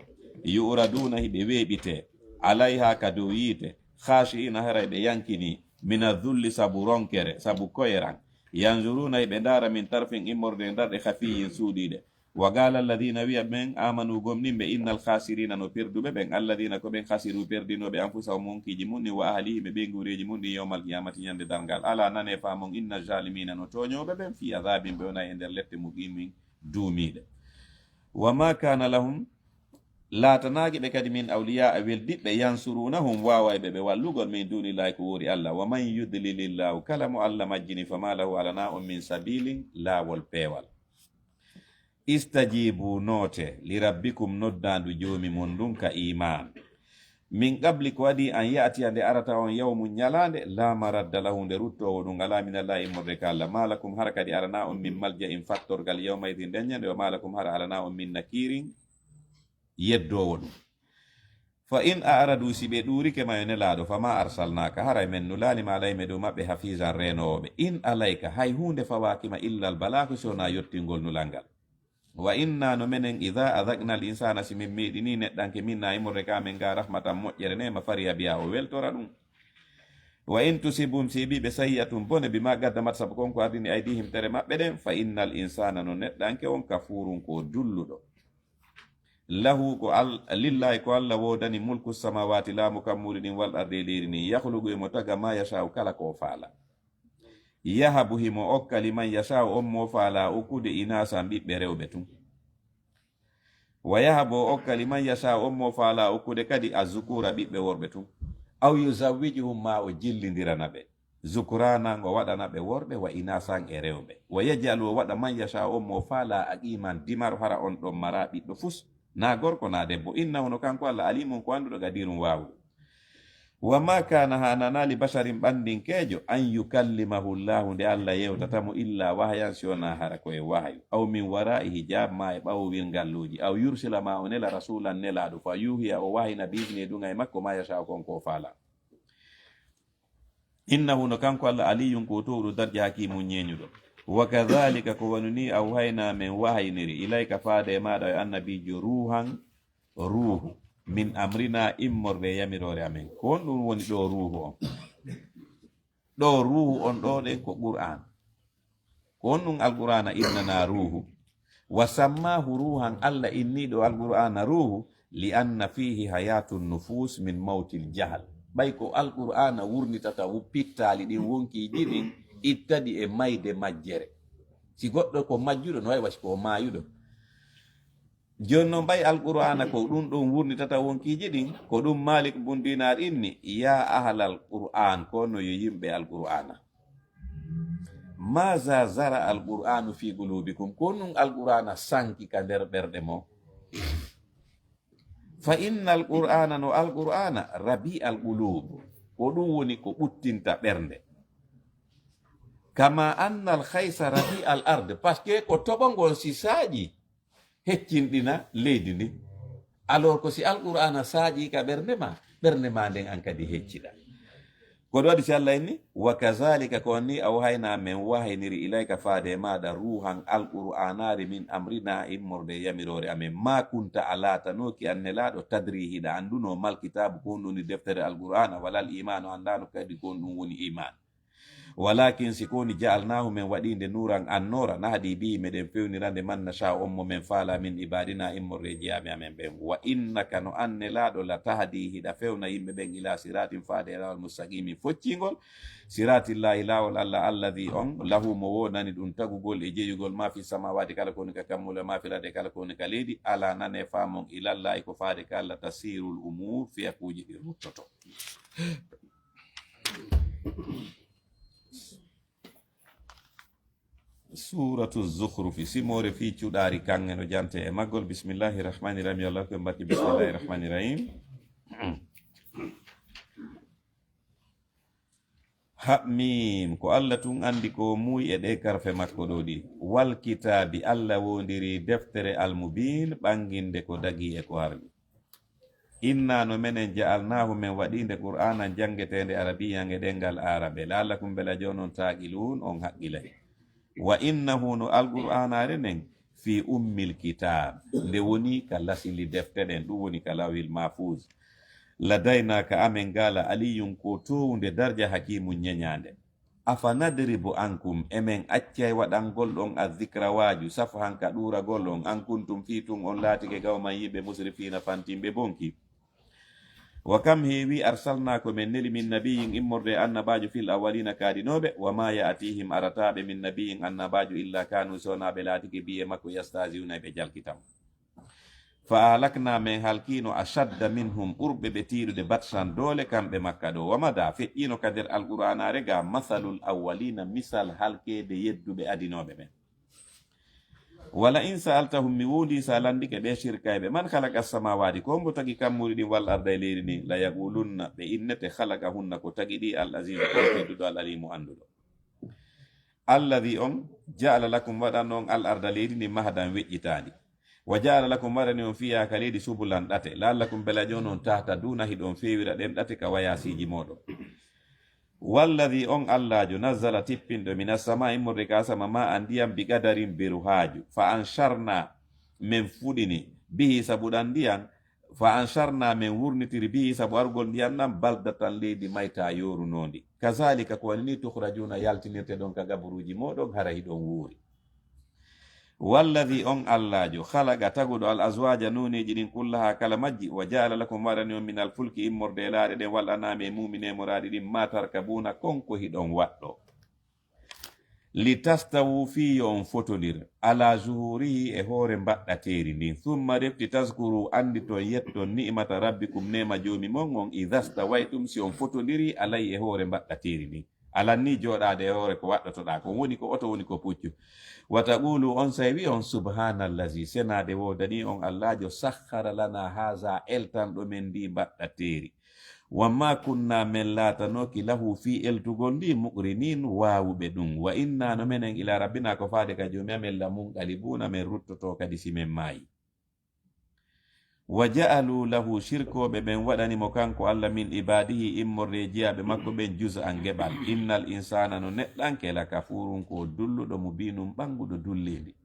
yu'raduuna, hiɓe weeɓitee, alayha, ka dow yiite, khaashi'iina, haray ɓe yankinii, mina dhulli, sabu ronkere, sabu koyeran, yanzuruuna, hiɓe ndaara, min tarfin, immorde e ndarɗe, khafiyyin, suuɗiiɗe. Wa qaala alladhiina, wi'a ɓen, aamanu, gomɗinɓe, innal khaasiriina, no perduɓe ɓen, alladhiina, ko ɓen, khasiruu, perdinooɓe, anfusahum, honkiiji mun ɗin, wa ahlihim, e ɓeynguureeji mun ɗin, yawmal qiyaamati, ñande darngal. Alaa, nanee, faamon, inna zaalimiina, no tooñooɓe ɓen, fii azaabin, ɓe wona e nder lette, muqiimin, duumiiɗe. Wa maa kaana lahum, laatanaaki ɓe kadi, min awliyaa, weldiɓɓe, yansuruunahum, waawayɓe ɓe wallugol, min duunillaahi, ko woori Allah. Wa man yudlilillaahu, kala mo Allah majjini, famaa lahu, alanaa on, min sabiilin, laawol peewal. Istajiibu, noote, li rabbikum, noddaandu Joomi mon ndun ka iimaan. Min qabli, ko adii, an ya'tiya, nde arata on, yawmun, ñalaande, laa maradda lahu, nde ruttoowo ɗun alaa, minallaahi, immorde ka Allah. Maa lakum, hara kadi alanaa on, min malja'in, fattorgal, yawma idin, nden ñande, wa maa lakum, hara alanaa on, min nakiirin, yeddoowo ɗun. Fa in a'radu, si ɓe ɗuurike ma, yo Nelaaɗo, famaa arsalnaaka, haray men nulaali ma, alayhim, e dow maɓɓe, hafiizan, reenoowo ɓe. In alayka, hay huunde fawaaki ma, illal balaagu, si wonaa yottingol nulal ngal. Wa inna, no menen, idaa adaqna al insaana, si min meeɗinii neɗɗanke, minna, immorde ka amen ga, rahmatan, moƴƴere, neema, fariha biha, o weltora ɗum. Wa in tusibhum, si heɓii ɓe, sayyi'atun, bone, bimaa qaddamat, sabu kon ko ardini, aydiihim, tere maɓɓe ɗen, fa innal insaana, no neɗɗanke on, kafuurun, ko o dulluɗo. Lahu, ko Al-, lillaahi, ko Allah woodani, mulku samaawaati, laamu kammuuli ɗin, wal ardi, e leydi ndin, yakhluqu, himo taga, maa yashaa'u, kala ko o faala. Yahabu, himo okka, liman yashaa'u, on mo faalaa okkude, inaasan, ɓiɓɓe rewɓe tun. Wa yahabu, o okka, liman yashaa'u, on mo faalaa okkude kadi, azzukuura, ɓiɓɓe worɓe tun. Aw yuzawwijuhum, maa o jillindirana ɓe, zukuraanan, o waɗana ɓe worɓe, wa inaasan, e rewɓe. Wa yaj'alu, o waɗa, man yashaa'u, on mo faalaa, aqiiman, dimaro, hara on ɗon maraa ɓiɗɗo fus, naa gorko, naa debbo. Innahu, no kanko Allah, aliimun, ko annduɗo, qadiirun, waawuɗo. Wa maa kaana, haananaa, li basharin, ɓanndinkeejo, an yukallimahu Llaahu, nde Allah yewtata mo, illaa wahyan, si wonaa hara ko e wahayu, aw min waraa'i hijaab, maa e ɓaawo wirngalluuji, aw yursila, maa o nela, rasuulan, nelaaɗo, fa yuuhiya, o wahayina, bi idnihi, ɗun e makko, maa yashaa'u, kon ko o faalaa. Innahu, no kanko Allah, aliyyun, ko o toowuɗo darja, hakiimun, ñeeñuɗo. Wa kadhaalika, ko wano nii, awhaynaa, men wahayiniri, ilayka, faade e maaɗa, yo annabiijo, ruuhan, ruuhu, min amrinaa, immorde e yamiroore amen. Ko honɗun woni ɗoo ruuhu on? Ɗoo ruuhu on ɗoo ɗen ko Qur'aan. Ko honɗun Alqur'aana innanaa ruuhu? Wa sammaahu ruuhan, Allah innii ɗoo Alqur'aana ruuhu, li anna fiihi hayaatun nufuus min mawtil jahal. Ɓay ko Alqur'aana wurnitata wu-, pittaali ɗin, wonkiiji ɗin, itta ɗi e mayde majjere. Si goɗɗo ko majjuɗo, no wayi wa si ko o maayuɗo. Jooni non, ɓay Alqur'aana ko ɗun ɗon wurnitata wonkiiji ɗin, ko ɗun Maalik bun Diinaar inni, yaa ahlal Qur'aan, ko no yo yimɓe Alqur'aana. Maaza zara Alqur'aanu fii quluubikum, ko honɗun Alqur'aana sanki ka nder ɓerɗe mon? Fa innal Qur'aana, no Alqur'aana, rabi'al quluub, ko ɗun woni ko ɓuttinta ɓernde. Kama annal khaysa rabi'al ard, parce que ko toɓo ngon si saaƴi, heccinɗina leydi ndin. Alors ko si Alqur'aana saaƴii ka ɓernde maa, ɓernde maa nden an kadi hecciɗa. Ko ɗun waɗi si Allah inni, wa kazaalika, ko nii, awhaynaa, men wahayiniri, ilayka, faade e maaɗa, ruuhan, Alqur'aanaare, min amrinaa, immorde e yamiroore amen. Maa kunta, a laatanooki, an Nelaaɗo, tadrii, hiɗa anndunoo, mal kitaabu, ko honɗun woni deftere Alqur'aana, walal iimaanu, a anndaano kadi ko honɗun woni iimaan. Walaakin, si ko woni, ja'alnaahu, men waɗii nde, nuuran, annoora, nahdii bihi, meɗen fewnira nde, man nashaa'u, on mo men faalaa, min ibaadinaa, immorde e jeyaaɓe amen ɓen. Wa innaka, no an Nelaaɗo, la tahdii, hiɗa fewna yimɓe ɓen, ilaa siraatin, faade e laawol, mustaqiimin, focciingol, siraatillaahi, laawol Allah, alladhii, on, lahu, mo woodani ɗun tagugol e jeyugol, maa fi samaawaati, kala ko woni ka kammuuli, maa fil ardi, kala ko woni ka leydi. Alaa, nanee, faamon, ilallaahi, ko faade ka Allah, tasiirul umuur, fiyakuuji ɗin ruttoto. Suuratu Zukhrufi, simoore fii cuɗaari kaŋŋe no jante e maggol. Bismillahi rahmani rahim. Yo Allah ko barki. Bismillahi rahmani rahim. Haɓmiim, ko Allah tun anndi ko muuyi e ɗee karfe makko ɗoo ɗi. Wal kitaabi, Allah woondiri deftere al mubiin, ɓannginde ko dagii e ko harmi. Inna, no menen, ja'alnaahu, men waɗii nde Qur'aanan janngeteende, arabiyyan, e ɗemngal aarabe, la'allakum, mbela jooni on, taaqiluun, on haqqilay. Wa innahu, no Alqur'aanaare nden, fii ummil kitaab, nde woni ka lasili defte ɗen, ɗum woni ka lawhil mahfuuz. Ladaynaa, ka amen gaa, la aliyyun, ko toownde darja, hakiimun, ñeñaande. Afa nadribu ankum, e men accay waɗangol ɗon, azzikra, waaju, safhan, ka ɗuuragol on, an kuntum, fii tun on laatike, qawman, yimɓe, musrifiina, fantinɓe bonki. Wa kam heewi, arsalnaa, ko men neli, min nabiyyin, immorde e annabaajo, fil awwaliina, kaadinooɓe, wa maa ya'tiihim, arataaɓe, min nabiyyin, annabaajo, illaa kaanuu, si wonaa ɓe laatike, biye makko, yastahzi'uuna, ɓe jalkitamo. Fa ahlaknaa, men halkiino, ashadda minhum, ɓurɓe ɓe tiiɗude, batshan, doole, kamɓe Makka ɗoo. Wa madaa, feƴƴiino ka nder Alqur'aanaare gaa, masalul awwaliina, misal halkeede yedduɓe adinooɓe ɓen. Wala in sa'altahum, mi woondii si a lanndike ɓee shirkayɓe, man khalaqa as-samaawaati, ko hombo tagi kammuuli ɗin, wal arda, e leydi ndin, la yaqulunna, ɓe innete, khalaqahunna, ko tagi ɗi, al aziizu, ko tedduɗo, al aliimu, annduɗo. Alladhi, on ja'ala lakum, waɗani on, al arda, leydi ndin, mahdan, weƴƴitaandi. Wa ja'ala lakum, waɗani on, fiihaa, ka leydi, subulan, ɗate, la'allakum, mbela jooni on, tahtaduuna, hiɗon feewira ɗen ɗate ka wayaasiiji mooɗon. Walladhi, on Allaajo, nazzala, tippinɗo, minas samaa'i, immorde ka asama, maa'an, ndiyam, bi qadarin, beru haaju. Fa ansharnaa, men fuɗini, bihi, sabu ɗan ndiyam, fa ansharnaa, men wurnitiri, bihi, sabu arugol ndiyam ɗan, baldatan, leydi maytaa yoorunoondi. Kazaalika, ko wani nii, tukhrajuuna, yaltinirte ɗon ka gaburuuji mooɗon, hara hiɗon wuuri. Walladhi, on Allaajo, khalaqa, taguɗo, al azwaaja, nooneeji ɗin, kullahaa, kala majji, wa ja'ala lakum, waɗani on, minal fulki, immorde e laaɗe ɗen, wal an'aami, e muumineemoraaɗi ɗin, maa tarkabuuna, kon ko hiɗon waɗɗoo. Litastawu, fii yo on fotondir, alaa zuhuurihi, e hoore mbaɗɗateeri ndin, summa, refti, tazkuruu, annditon, yetton, ni'mata rabbikum, neema Joomi mon on, idha stawaytum, si on fotondirii, alayhi, e hoore mbaɗɗateeri ndin. Alan nii jooɗaade e hoore ko waɗɗotoɗaa kon, woni ko oto, woni ko puccu. Wa taqulu, onsay wi'on, subhaanallazi, senaade woodanii on Allaajo, sakhkhara lanaa haadha, eltanɗo men ndii mbaɗɗateeri. Wa maa kunnaa, men laatanooki, lahu, fii eltugol ndii, muqriniin, waawuɓe ɗum. Wa innaa, no menen, ilaa rabbinaa, ko faade ka Joomi amen, lamunqalibuuna, men ruttotoo kadi si men maayii. Wa ja'aluu lahu, sirkooɓe ɓen waɗani mo kanko Alla, min ibaadihi, immorde e jiyaaɓe makko ɓen, juz'an, geɓal. Innal insaana, no neɗɗanke, lakafuurun, ko o dulluɗo, mubiinun, ɓannguɗo dulleeli.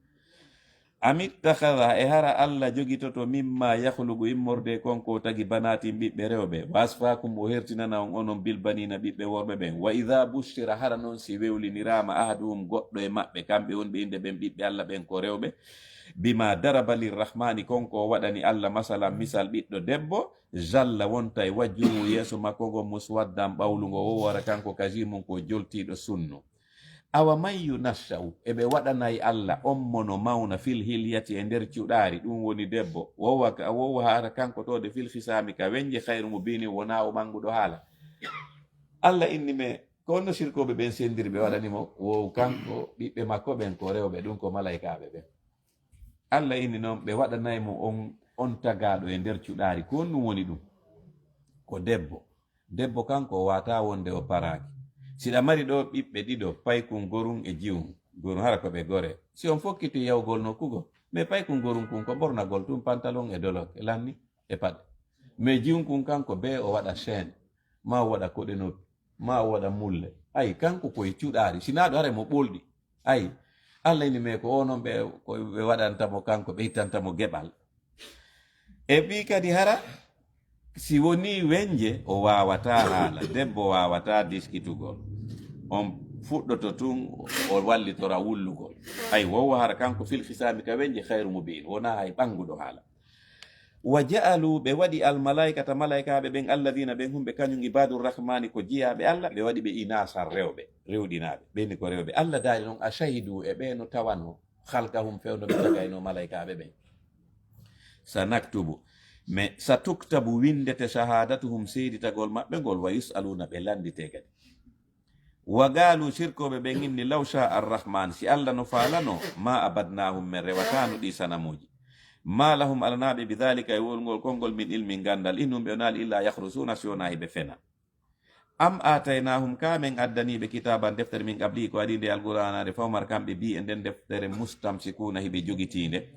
Amittakhadha, e hara Alla jogitoto, mimmaa yakhluqu, immorde e kon ko o tagi, banaatin, ɓiɓɓe rewɓe. Wa asfaakum, o hertinana on onon, bil baniina, ɓiɓɓe worɓe ɓen. Wa idhaa bushshira, hara non si wewliniraama, ahaduhum, goɗɗo e maɓɓe, kamɓe wonɓe innde ɓen ɓiɓɓe Alla ɓen ko rewɓe, bimaa daraba lirrahmaani, kon ko o waɗani Alla, masalan, misal, ɓiɗɗo debbo, zalla, wontay, wajhuhu, yeeso makko ngon, muswaddan, ɓawlungo, wa huwa, hara kanko, kazimun, ko joltiiɗo sunnu. Awa man yunassa'u, e ɓe waɗanay Alla on mo no mawna, fil hilyati, e nder cuɗaari, ɗum woni debbo, wa huwa ka, wa huwa, hara kanko toode, fil khisaami, ka wennje, khayru mubiinin, wonaa o ɓannguɗo haala. Alla inni men, ko honno sirkooɓe ɓen senndiri, ɓe waɗani mo, wo kanko, ɓiɓɓe makko ɓen ko rewɓe, ɗum ko malaykaaɓe ɓen. Alla inni non, ɓe waɗanay mo on, on tagaaɗo e nder cuɗaari, ko honɗum woni ɗum? Ko debbo. Debbo kanko o waawataa wonde o paraaki. Si ɗa mari ɗoo ɓiɓɓe ɗiɗo, paykun gorun e jiwun, gorun hara ko ɓe gore. Si on fokkiti yahugol nokkugol, mais paykun gorun kun ko ɓornagol tun, pantalon e dolok, e lanni, e paɗe. Mais jiwun kun kanko bee o waɗa chaîne, maa o waɗa koɗe noppi, maa o waɗa mulle. Ay, kanko ko e cuɗaari, si naa ɗum haray mo ɓolɗi. Ay, Alla inni men ko o non ɓe, ko ɓe waɗanta mo kanko, ɓe ittanta mo geɓal. E ɓii kadi hara, si wonii wennje, o waawataa haala, debbo waawataa diskitugol. On fuɗɗoto tun, o wallitora wullugol. Ay, wa huwa hara kanko fil khisaami ka wennje khayru mubiin, wonaa hay ɓannguɗo haala. Wa ja'alu, ɓe waɗi al malaa'ikata, malaa'ikaaɓe ɓen, alladhiina, ɓen humɓe kañum ibaadu rahmaani, ko jiyaaɓe Alla, ɓe waɗi ɓe inaasan rewɓe, rewɗinaaɓe, ɓen ni ko rewɓe. Alla daali non, a shahiduu, e ɓee no tawanoo, khalqahum, fewndo ɓe tagaynoo malaa'ikaaɓe ɓen. Sa naktubu, mais sa tuktabu, winndete, shahaadatuhum, seeditagol maɓɓe ngol, wa yus'aluuna, ɓe lannditee kadi. Wa gaalu, sirkooɓe ɓen inni, law sha arrahman, si Alla no faalano, ma abadnahum, men rewataano ɗi sanamuuji. Ma lahum, alanaaɓe, bi dhalika, e wowlugol konngol, min ilmin, ganndal, in hum, ɓe wonaali, illa yakhrusuna, si wonaa hiɓe fena. Am aataynahum, kaa men addanii ɓe, kitaaban, deftere, min qablihi, ko adii nde alqur'aanaare, fahum, hara kamɓe, bihi, e nden deftere, mustamsikuuna, hiɓe jogitii nde.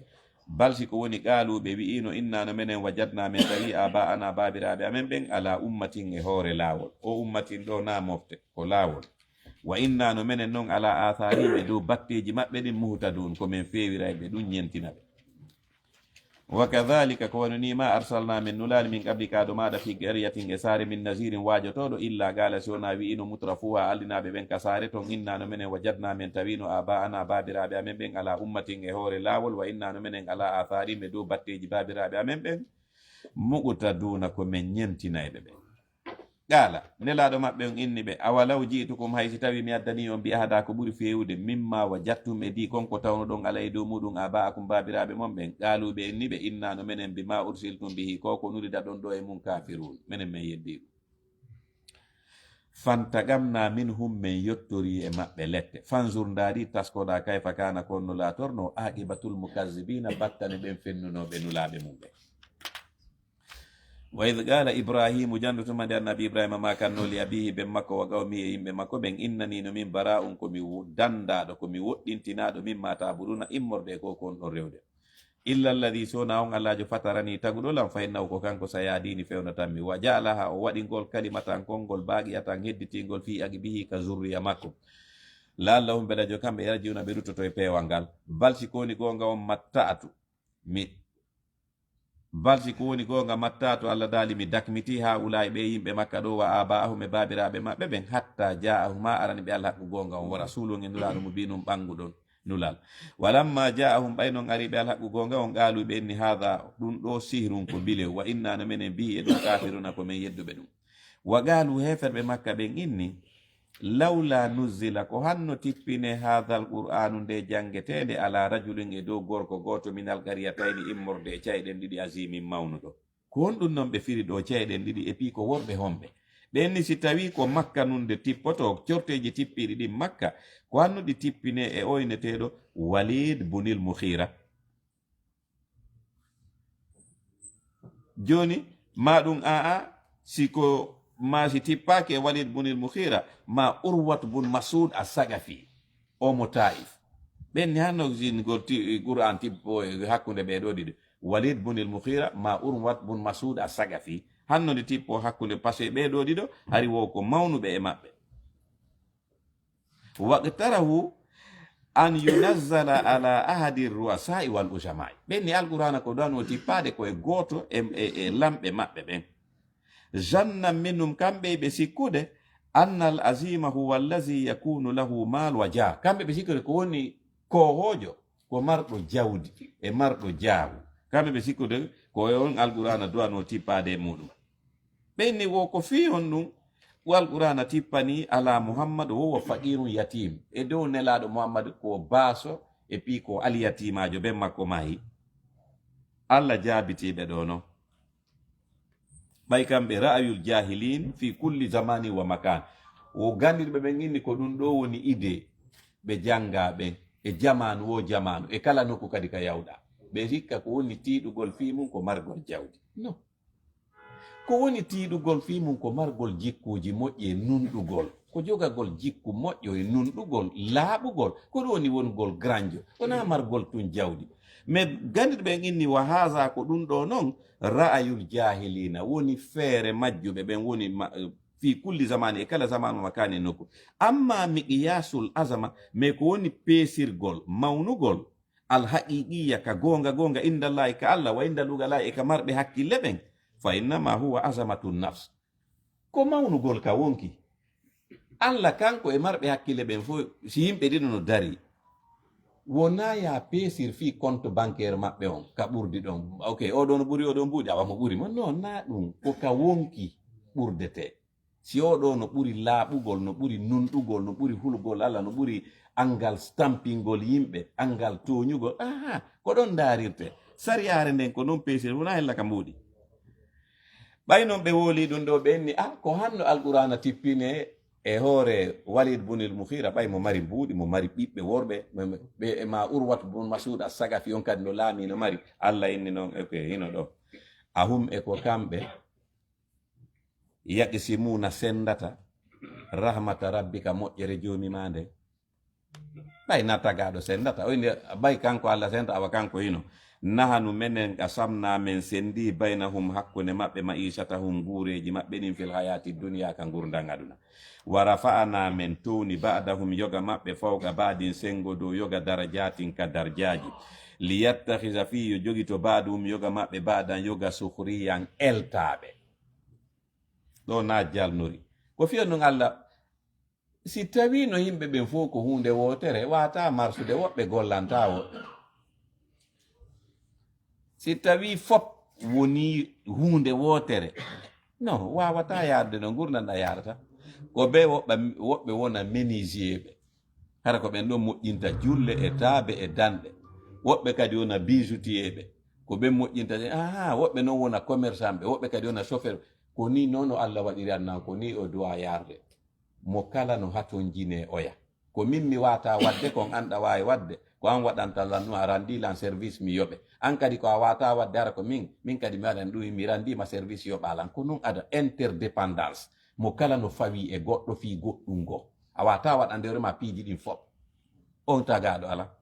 Bal, si ko woni, qaalu, ɓe wi'iino, inna, no menen, wajadna, men tawi, abaa'ana, baabiraaɓe amen ɓen, ala ummatin, e hoore laawol. O ummatin ɗoo naa mofte, ko laawol. Wa inna, no menen non, ala aathaarihim, e dow batteeji maɓɓe ɗin, muhtaduun, ko men feewirayɓe ɗum, ñentina ɓe. Wa kadhalika, ko wano nii, ma arsalna, men nulaali, min qablika, ado maaɗa, fi qaryatin, e saare, min nazirin, waajotooɗo, illa qaala, si wonaa wi'iino, mutrafuha, alɗinaaɓe ɓen ka saare ton, inna, no menen, wajadna, men tawiino, abaa'ana, baabiraaɓe amen ɓen, ala ummatin, e hoore laawol, wa inna, no menen, ala aathaarihim, e dow batteeji baabiraaɓe amen ɓen, muqtaduuna, ko men ñentinayɓe ɓen. Qaala, Nelaaɗo maɓɓe on inni ɓe, awalaw ji'tukum, hay si tawii mi addanii on, bi ahda, ko ɓuri feewude, mimma wajadtum, e dii kon ko tawnoɗon, alayhi, dow muuɗum, abaa'akum, baabiraaɓe mon ɓen. Qaalu, ɓe inni ɓe, inna, no menen, bima ursiltum bihi, ko ko nuridaɗon ɗoo e mum, kaafiruun, menen men yeddii ɗum. Fantaqamna minhum, men yottorii e maɓɓe lette. Fanzur, ndaari, taskoɗaa, kayfa kaana, ko honno laatornoo, aaqibatul mukazzibiina, battane ɓen fennunooɓe nulaaɓe mum ɓen. Wa idh qaala Ibraahiimu, janto tuma nde Annabi Ibraahiima maakannoo, li abiihi, ben makko, wa qawmihi, e yimɓe makko ɓen, innanii, no min, baraa'un, ko mi wo-, danndaaɗo, ko mi woɗɗintinaaɗo, mimmaa ta'buduuna, immorde e ko ko on ɗon rewde. Illa alladhii, so wonaa on Allaajo, fataranii, taguɗo lan, fa innahu, ko kanko, sayahdiini, fewnatammi. Wa ja'alahaa, o waɗi ngol, kalimatan, konngol, baaqiyatan, hedditiingol, fii aqibihi, ka zurriya makko. La'allahum, belajo kamɓe, yarji'uuna, ɓe ruttoto e peewal ngal. Bal, si ko woni goonga on, matta'tu, mi Bal, si ko woni goonga, matta'tu, Alla daali, mi dakmitii, haa'ulaa'i, ɓee yimɓe Makka ɗoo, wa aabaa'ahum, e baabiraaɓe maɓɓe ɓen, hattaa jaa'ahum, haa arani ɓe Alhaqqu goonga on, wa rasuulun, e Nulaaɗo, mubiinun, ɓannguɗo nulal. Walammaa jaa'ahum, ɓay non arii ɓe Alhaqqu goonga on, qaaluu, ɓe inni, haadhaa, ɗum ɗoo, sihrun, ko bilew, wa innaa, no menen, bihi, e ɗum, kaafiruuna, ko men yedduɓe ɗum. Wa qaaluu, heeferɓe Makka ɓen inni, lawlaa nuzzila, ko hanno tippinee, haadhal qur'aanu, nde janngeteende, alaa rajulin, e dow gorko gooto, minal qaryatayni, immorde e ca'e ɗen ɗiɗi, aziimin, mawnuɗo. Ko honɗum non ɓe firi ɗoo ca'e ɗen ɗiɗi, e fii ko worɓe homɓe? Ɓen ni, si tawii ko Makka nun nde tippotoo, corteeji tippiiɗi ɗin Makka, ko hanno ɗi tippinee e oyneteeɗo Waliid bunil Mughiira? Jooni, maa ɗum aa'a, si ko, maa si tippaaki e Waliid bunil Mughiira, maa Urwat bun Masuud as-Saqafi, o mo Taa'if. Ɓen ni hanno sin gol ti-, Qur'aan tippo e hakkunde ɓee ɗoo ɗiɗo. Waliid bunil Mughiira, maa Urwat bun Masuud as-Saqafi. Hanno nde tippo hakkunde, parce que ɓee ɗoo ɗiɗo, hari wo ko mawnuɓe e maɓɓe. Waqtarahu an yunazzala ala ahadi ru'asaa'i wal ujamaa'i. Ɓen ni Alqur'aana ko ɗon o tippaade ko e gooto e, e, e lamɓe maɓɓe ɓen. Zannan minhum, kamɓe ɓe sikkude, annal azima huwa allazi yakunu lahu mal wa jah. Kamɓe ɓe sikkude ko woni koohoojo, ko marɗo jawdi e marɗo jaahu. Kamɓe ɓe sikkude ko e on Alqur'aana du'ano tippaade e muɗum. Ɓen ni wo ko fii honɗum, wo Alqur'aana tippanii alaa Muhammad, wo wo faqirun yatim. E dow Nelaaɗo Muhammad ko baaso, e fii ko alyatiimaajo, ben makko maayi. Alla jaabitii ɓe ɗoo non. Ɓay kamɓe, ra'ayul jaahiliin fii kulli zamanin wa makaan. Wo ganndirɓe ɓen inni ko ɗum ɗoo woni idee ɓe janngaa ɓen, e jamaanu wo jamaanu, e kala nokku kadi ka yawɗaa. Ɓe sikka ko woni tiiɗugol fii mum ko margol jawdi. Non. Ko woni tiiɗugol fii mum ko margol jikkuuji moƴƴi e nunɗugol. Ko jogagol jikku moƴƴo e nunɗugol, laaɓugol. Ko ɗum woni wongol granjo. Wonaa margol tun jawdi. Mais ganndirɓe ɓen inni, wa haza, ko ɗum ɗoo non, ra'ayul jaahiliina, woni feere majjuɓe ɓen, woni ma-, fii kulli zamaani, e kala zamaanu, makaani, e nokku. Amma miqyaasul azama, mais ko woni peesirgol, mawnugol, al haqiqiyya, ka goonga goonga, inda Allahi, ka Alla, wa inda lugalaa'i, e ka marɓe hakkille ɓen, fa innama huwa azamatu nafs. Ko mawnugol ka wonki. Alla kanko e marɓe hakkille ɓen fof, si yimɓe ɗiɗo no darii, wonaa yaa peesir fii compte bancaire maɓɓe on, ka ɓurdi ɗon. Ok, oo ɗoo no ɓuri, oo ɗoo mbuuɗi, awa mo ɓuri mo. Non, naa ɗum. Ko ka wonki ɓurdetee. Si oo ɗoo no ɓuri laaɓugol, no ɓuri nunɗugol, no ɓuri hulugol Alla, no ɓuri anngal stampingol yimɓe, anngal tooñugol, aha, ko ɗon ndaarirtee. Sariyaare nden ko non peesir, wonaa hella ka mbuuɗi. Ɓay non ɓe woolii ɗum ɗoo, ɓe inni, ah, ko hanno Alqur'aana tippinee E hoore Walid bunil Mughira, ɓay mo mari mbuuɗi, mo mari ɓiɓɓe worɓe, ɓe, ɓe, e ma Urwat bun Masud as-Sagafi on kadi no laami, no mari. Allah inni noon, ok, hino ɗo. Ahum e ko kamɓe, yaqsimuna sendata, rahmata rabbika moƴƴere Joomi ma nde. Ɓay na tagaaɗo sendata, o inni, ɓay kanko Allah sendata, awa kanko hino. Nahanu menen qasamna men sendi baynahum hakkunde maɓɓe ma'ishatahum nguureeji maɓɓe ɗin fil hayati dunya ka ngurndan aduna. Wa rafa'ana men towni ba'dahum yoga maɓɓe fawqa ba'din sengo dow yoga darajatin ka darjaaji. Liyattakhidha fi yo jogito ba'duhum yoga maɓɓe ba'dan yoga sukhriyan eltaaɓe. Ɗo na jalnori. Ko fiyo nun Allah, si tawii no yimɓe ɓen fof ko huunde wootere, waataa marsude, woɓɓe gollantaa woɓɓe. Si tawii fop wonii huunde wootere, no, waawataa yaarde no ngurndan ɗan yaarata. Ko ɓe woɓɓe, woɓɓe wona menuisierɓe. Hara ko ɓen ɗon moƴƴinta julle e taabe e danɗe. Woɓɓe kadi wona bijoutierɓe. Ko ɓen moƴƴinta, aha, woɓɓe non wona commerçantɓe, woɓɓe kadi wona chauffeur. Ko ni non no Allah waɗiri aduna, ko ni o du'a yaarde. Mo kala no hatonjine oya. Ko min mi waata waɗde, kon an ɗa waawi waɗde. Ko an waɗanta lan ɗum, a randi lan service, mi yoɓe. An kadi ko a waata waɗde, hara ko min, min kadi mi waɗan ɗum, mi randi ma service, yoɓa lan. Ko non ada interdépendance. Mo kala no fawi e goɗɗo fii goɗɗum go. A waata waɗande hoore ma piiji ɗin fop. On tagaaɗo ala.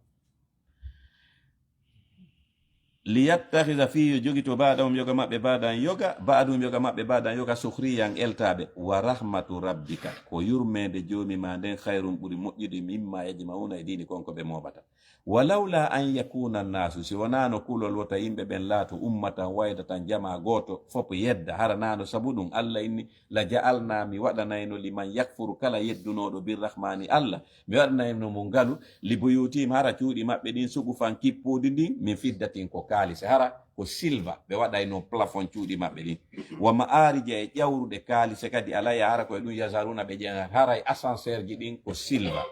Liyattakhidha fi yo jogito ba'dahum yoga maɓɓe ba'dan yoga, ba'dahum yoga maɓɓe ba'dan yoga sukhriyan eltaaɓe. Wa rahmatu rabbika, ko yurmeende Joomi ma nden, khayrun ɓuri moƴƴude, mimma yajma'una e diini kon ko ɓe mooɓata. Wa lawla an yakuna nnasu, si wonaano kulol wota yimɓe ɓen laato ummatan waydatan jamaa gooto, fop yedda, hara naano sabu ɗum, Allah inni, la ja'alna mi waɗanayno liman yakfuru kala yeddunooɗo birrahmani Allah, mi waɗanayno mo ngalu, li buyutihim hara cuuɗi maɓɓe ɗin suqufan kippuudi ndin, min fiddatin ko kaalise, hara ko silva, ɓe waɗayno plafond cuuɗi maɓɓe ɗin. Wa ma'arija e ƴawruɗe kaalise kadi alayha hara ko e ɗum yazharuna ɓe ƴeeŋat, hara e ascenseur ji ɗin ko silva.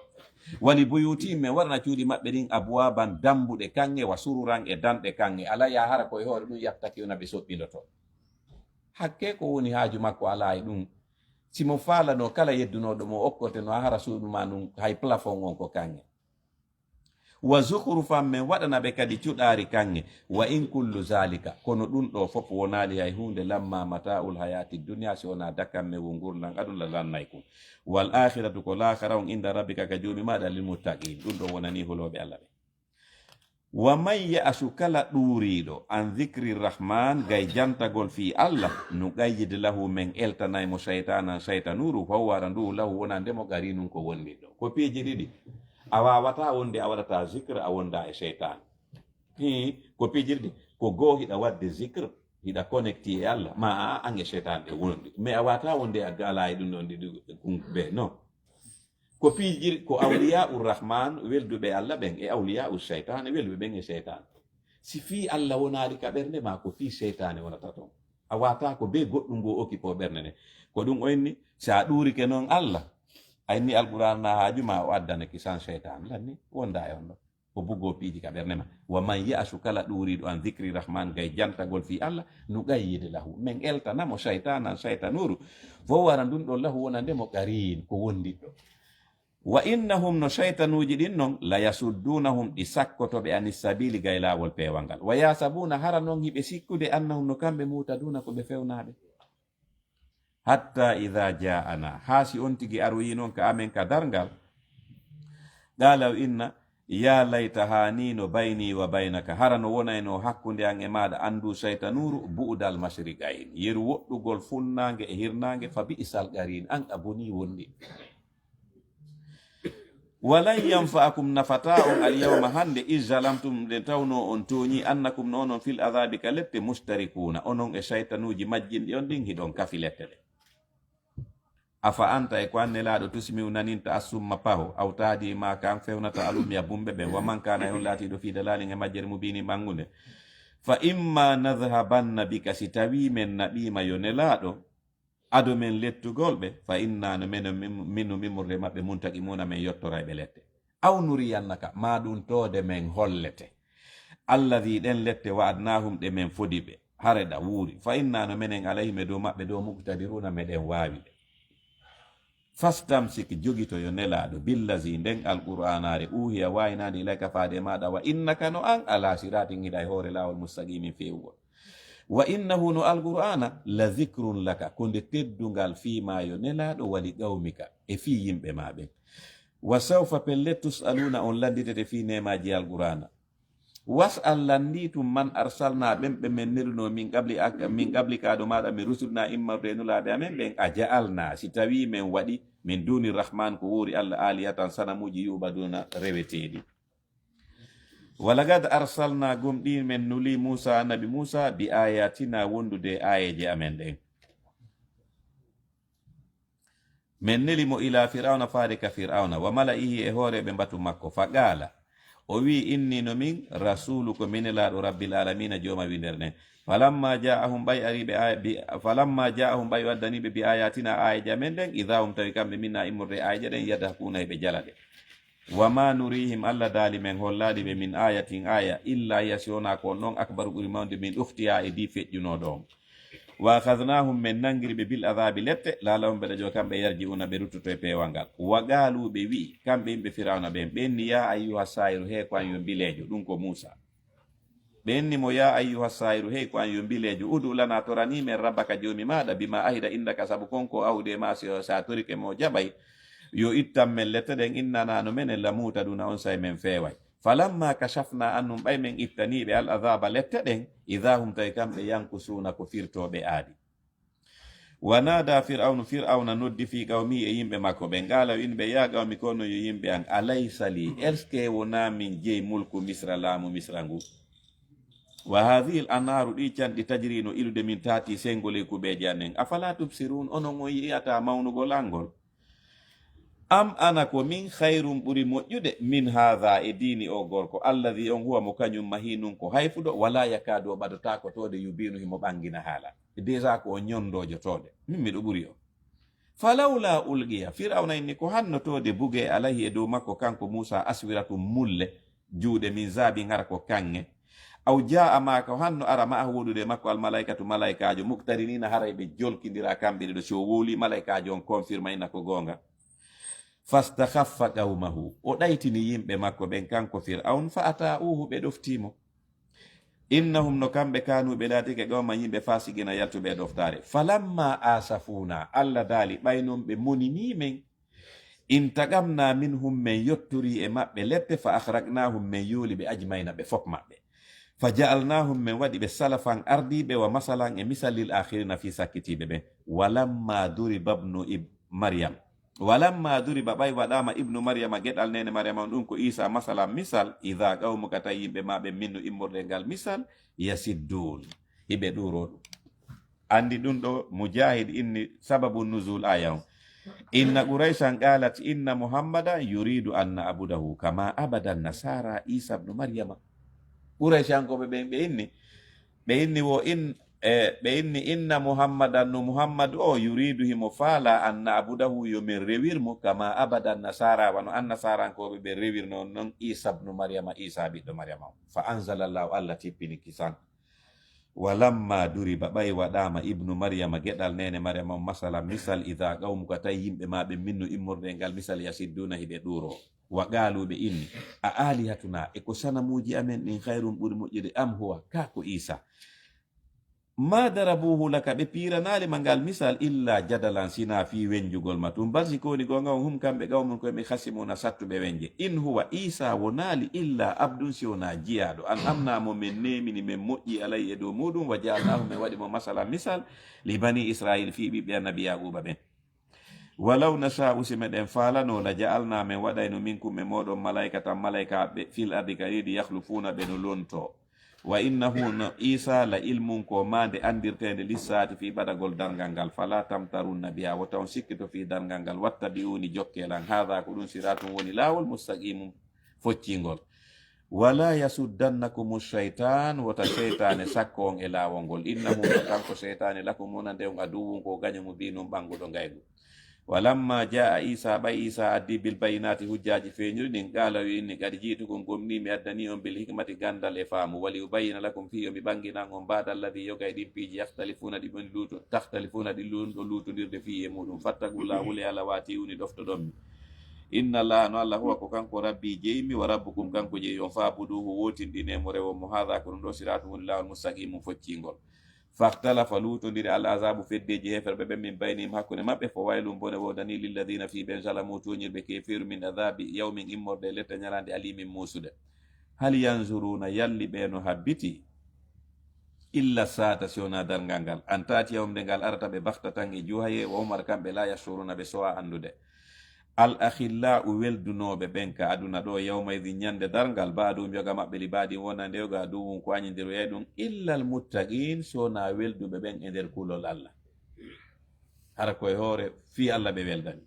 Wa li buyutihim min waɗana cuuɗi maɓɓe ɗin abwaban dambuɗe kaŋŋe wa sururan e danɗe kaŋŋe alayha hara ko e hoore ɗum yattakiuna ɓe soɓɓindoto. Hakke ko woni haaju makko alaa e ɗum. Si mo faalano kala yeddunooɗo mo okkote no a hara suudu ma ndun hay plafond on ko kaŋŋe. Wa zukhrufan min waɗana ɓe kadi cuɗaari kaŋŋe. Wa in kullu zalika, kono ɗum ɗo fof wonaali hay huunde lamma mata'ul hayati dunya si wona dakamme wo ngurndan aduna lannay kun. Wal akhiratu ko laakhara on inda rabbika ka Joomi maɗa lil muttaqin. Ɗum ɗo wonani hulooɓe Allah ɓe. Wa man ya'shu kala ɗuuriiɗo an dhikri rahman gay jantagol fii Allah, nuqayyid lahu men eltanay mo shaytanan shaytanuru, fa huwa hara ndu lahu wonande mo qarinun ko wondiɗɗo. Ko piiji ɗiɗi. A waawataa wonde a waɗataa zikr a wondaa e shaytan. Hii, ko piiji ɗiɗi. Ko goo hiɗa waɗde zikr, hiɗa connecté e Allah, ma a an e shaytan ɗe wondi. Mais a waawataa wonde a alaa e ɗum ɗon ɗiɗi kun ɓe, non. Ko piiji, ko awliyaa ur rahman welduɓe Allah ɓen e awliyaa ur shaytan welduɓe ɓen e shaytan. Si fii Allah wonaali ka ɓernde ma, ko fii shaytan wonata ton. A waawataa ko be goɗɗum go occupé ɓernde nde. Ko ɗum o inni, si a ɗuurike non Allah, a inni Alqur'an na haaju ma, o addanake san shaytan. Lanni, wonda e on ɗo. O bugo piiji ka ɓernde ma. Wa man ya'shu kala ɗuuriiɗo an dhikri rahman gay jantagol fii Allah, nuqayyid lahu. Men eltana mo shaytanan shaytanuru. Fo wara ndun ɗon lahu wonande mo qarin ko wondiɗɗo. Wa innahum no shaytanuuji ɗin non, la yasuddunahum ɗi sakkoto ɓe anis sabili gay laawol peewal ngal. Wa yahsabuna hara non hiɓe sikkude annahum no kamɓe muhtaduna ko ɓe fewnaaɓe. Hatta idha ja'ana, haa si on tigi aroyi non ka amen ka darngal. Qala o inna, ya layta haa ni no bayni wa baynaka, hara no wonayno hakkunde an e maaɗa anndu shaytanuru, bu'dal mashriqayn, yeru woɗɗugol funnaange e hirnaange, fa bi'sal qarin, an a boni wondi. Walan yanfa'akum nafataa on al yawma hannde, iz zalamtum nde tawnoo on tooñii, annakum no onon fil adhaabi ka lette, mushtarikuuna, onon e shaytanuuji majjinɗi on ɗin hiɗon kafi lette ɗe. Afa anta e ko an Nelaaɗo tusmi'u naninta assumma paho, aw tahdi ma ka an fewnata al umya bumɓe ɓen, wa man kaana e on laatiiɗo fii dalaalin e majjere mubiinin ɓanngunde. Fa imma nadhhabanna bika si tawii men naɓiima yo Nelaaɗo, ado men lettugol ɓe, fa inna no menen min, min no min murde maɓɓe muntaqimuuna men yottoray ɓe lette. Aw nuriyannaka, maa ɗum toode men hollete. Alladhi ɗen lette wa'adnahum ɗe men fodi ɓe. Hare ɗa wuuri. Fa inna no menen alayhim e dow maɓɓe dow muqtadiruuna meɗen waawi ɓe. Fastamsik, jogito yo nelaaɗo, billazi, nden alqur'aanaare, uuhiya, waaynaande, ilayka, faade e maaɗa, wa innaka, no an, ala siraatin, hiɗa e hoore laawol, mustaqimin, feewungol. Wa innahu, no alqur'aana, la zikrun laka, ko nde teddungal fii maa yo nelaaɗo, wa li qawmika, e fii yimɓe maa ɓen. Wa sawfa, pellet, tus'aluuna, on lannditete fii neemaaji alqur'aana. Was'al, lanndii tun, man arsalnaa, ɓen ɓe men nelunoo, min qabli ak-, min qablika, ado maaɗa, min rusulnaa, immorde e nulaaɓe amen ɓen, a ja'alnaa, si tawii men waɗi, min duuni rahmaan, ko woori Alla, aalihatan, sanamuuji, yu'baduuna, reweteeɗi. Wa laqad arsalnaa, gomɗii men nulii, Muusaa, annabi Muusaa, bi aayaatinaa, wondude e aayeeje amen ɗen. Men neli mo ilaa Fir'awna, faade ka Fir'awna, wa mala'ihi, e hooreeɓe mbatu makko. Fa qaala, o wi'i, inni, no min, rasuulu, ko min nelaaɗo, rabbil aalamiina, jooma winndere nden. Falammaa jaa'ahum, ɓay arii ɓe aaya-, bi-, falammaa jaa'ahum, ɓay o addanii ɓe, bi aayaatinaa, aayeeje amen ɗen, idaa hum, tawi kamɓe, minnaa, immorde e aayeeje ɗen, yadhakuuna, hiɓe jala ɗe. Wa maa nuriihim, Alla daali, men hollaali ɓe, min aayatin, aaya, illaa hiya, si wonaa ko on ɗon, akbaru, ɓuri mawnude, min ukhtihaa, e dii feƴƴunooɗo on. Wa akhadhnaahum, men nanngiri ɓe, bil adhaabi, lette, la'allahum, ɓe ɗaƴoo kamɓe, yarji'uuna, ɓe ruttoto e peewal ngal. Wa qaaluu, ɓe wi'i, kamɓe yimɓe Fir'awna ɓen, ɓe inni, yaa ayyuha saahiru, hee ko an yo mbileejo, ɗun ko Muusaa. Ɓe inni mo, yaa ayyuha saahiru, hee ko an yo mbileejo, ud'u lanaa, toranii men, rabbaka, Joomi maaɗa, bimaa ahida indaka, sabu kon ko o ahdi e maa, si o, si a torike mo, o jaɓay, yo ittan men lette ɗen, innanaa, no menen, la muhtaduuna, onsay men feeway. Falammaa kashafnaa anhum, ɓay men ittanii ɓe, al adhaaba, lette ɗen, idaa hum, tawi kamɓe, yankusuuna, ko firtooɓe aadi. Wa naadaa Fir'awnu, Fir'awna noddi, fii qawmihi, e yimɓe makko ɓen, qaala, o inni ɓe, yaa qawmi, ko onon yo yimɓe an, alaysa lii, est-ce que wonaa min jeyi mulku Misra, laamu Misra ngu? Wa haadihil anhaaru, ɗii canɗi, tajrii, no ilude, min tahtii, senngo ley kuɓeeje an ɗen. Afalaa tubsiruun, onon on yi'ataa mawnugol an ngol? Am ana, ko min, khayrun, ɓuri moƴƴude, min haadha, e diini oo gorko, alladhi, on, huwa, mo kañum, mahiinun, ko hayfuɗo, walaa yakaadu, o ɓadotaako toode, yubiinu, himo ɓangina haala. Déjà ko o ñonndoojo toode. Min miɗo ɓuri o. Falawlaa ulqiya, Fir'awna inni, ko hanno toode bugee, alayhi, e dow makko, kanko Muusaa, aswiratun, mulle, juuɗe, min zahabin, hara ko kaŋŋe. Aw jaa'a, maa ko hanno ara, ma'ahu, wonude e makko, al malaa'ikatu, malaa'ikaajo, muqtariniina, haray ɓe jolkindiraa kamɓe ɗiɗo, si o wowlii malaa'ikaajo on confirma ina ko goonga. Fastakhaffa qawmahu, o ɗaytini yimɓe makko ɓen, kanko Fir'awn, fa ataa'uuhu, ɓe ɗoftii mo. Innahum, no kamɓe, kaanuu, ɓe laatike, qawman, yimɓe, faasiqiina, yaltuɓe e ɗoftaare. Falammaa aasafuuna, Alla daali, ɓay non ɓe moninii men, intaqamnaa minhum, men yottorii e maɓɓe lette, fa akhraqnaahum, men yooli ɓe, ajma'iina, ɓe fof maɓɓe. Fa ja'alnaahum, men waɗi ɓe, salafan, ardiiɓe, wa masalan, e misal, lil aakhiriina, fii sakkitiiɓe ɓen. Walammaa duriba ibnu ib-, Maryam. Walammaa duriba, ɓay waɗaama, ibnu Maryama, geɗal neene Maryama on, ɗun ko Iisaa, masalan, misal, idaa qawmuka, tawi yimɓe maa ɓen, minhu, immorde e ngal misal, yasidduun, hiɓe ɗuuroo ɗun. Anndi ɗun ɗoo, Mujaahid inni sababu nuzul aaya on. Inna Qurayshan qaalat inna Muhammadan yuriidu an na'budahu kamaa abada nasaara Iisa bnu Maryama. Qurayshankooɓe ɓen, ɓe inni, ɓe inni wo in, e, ɓe inni inna Muhammadan, no Muhammadu o, yuriidu, himo faalaa, an na'budahu, yo men rewir mo, kamaa abada nasaara, wano annasaarankooɓe ɓe rewirnoo non Iisa bnu Maryama, Iisa ɓiɗɗo Maryama on. Fa anzalallahu, Alla tippini kisan. Walammaa duriba, ɓay waɗaama, ibnu Maryama, geɗal neene Maryama on, masalan, misal, idaa qawmuka, tawi yimɓe maa ɓen, minhu, immorde e ngal misal, yasidduuna, hiɓe ɗuuroo. Wa qaaluu, ɓe inni, a aalihatunaa, e ko sanamuuji amen ɗin, khayrun, ɓuri moƴƴude, am huwa, kaa ko Iisa? Maa darabuuhu laka, ɓe piiranaali ma ngal misal, illaa jadalan, sinaa fii wenjugol ma tun. Bal, si ko woni goonga on, hum, kamɓe, qawmun, ko ɓe, khasimuuna, sattuɓe wenje. In huwa, Iisa wonaali, illaa abdun, si wonaa jiyaaɗo. An'amnaa, mo men neemini, men moƴƴi, alayhi, e dow muuɗum, wa ja'alnaahu, men waɗi mo, masalan, misal, li banii Israa'iil, fii ɓiɓɓe Annabi Yaaquuba ɓen. Walaw nashaa'u, si meɗen faalanoo, la ja'alnaa, men waɗayno, minkum, e mooɗon, malaa'ikatan, malaa'ikaaɓe, fil ardi, ka leydi, yakhlufuuna, ɓe no lontoo. Wa innahu, no Iisa, la ilmun, ko maande anndirteende, lissaa'ati, fii ɓadagol darngal ngal, falaa tamtarunna bihaa, wota on sikkito fii darngal ngal, wattabi'uunii, jokkee lan, haadhaa, ko ɗun, siraatun, woni laawol, mustaqiimun, foccingol. Walaa yasuddannakumu shaytaan, wota seytaane sakko on e laawol ngol. Innahu, no kanko seytaane, lakum, wonande on, aduwwun, ko gaño, mubiinun, ɓannguɗo ngaygu. Walamma jaa Isa, ɓay Isa addi bil bayyinaati, hujjaaji feeñuɗi ɗin, qaala, o inni, qad ji'tukum, gomɗii mi addanii on, bil hikmati, ganndal e faamu, wa li ubayyina lakum, fii yo mi ɓannginan on, ba'da alladhii, yoga e ɗin piiji, yakhtalifuuna, ɗi ɓe luuto, takhtalifuuna, ɗi luuto luutondirde, fii e muuɗum, fattaqullaha, hulee Allah, wa ati'uunii, ɗoftoɗon mi. Inna Allaha, no Allah, huwa, ko kanko, rabbii, jeymi, wa rabbukum, kanko jeyi on, fa'buduuhu, wootinɗinee mo, rewon mo, haadha, ko ɗum ɗoo, siraatun, woni laawol, mustaqiimun, focciingol. Fahtalafa, luutondiri, al ahzaabu, feddeeji heeferɓe ɓen, min baynihim, hakkunde maɓɓe, fa waylun, bone woodanii, lilladhiina, fii ɓen, zalamu, tooñirɓe, keefeeru, min adhaabi yawmin, immorde e lette ñalaande, aliimin, muusude. Hal yanzuruuna, yalli ɓe no habbiti, illa saata, si wonaa darngal ngal, an taatiyahum, nde ngal arata ɓe, baghtatan, e juhaye, wa hum, hara kamɓe, laa yash'uruuna, ɓe sowaa anndude. Al akhillau, weldunooɓe ɓen ka aduna ɗoo, yawma idhin, ñande darngal, ba'duhum, yoga maɓɓe, li ba'din, wonande yoga, aduwwun, ko añindiroyay ɗum, illa al muttaqin, so wonaa welduɓe ɓen e nder kulol Allah. Hara ko e hoore fii Allah ɓe weldani.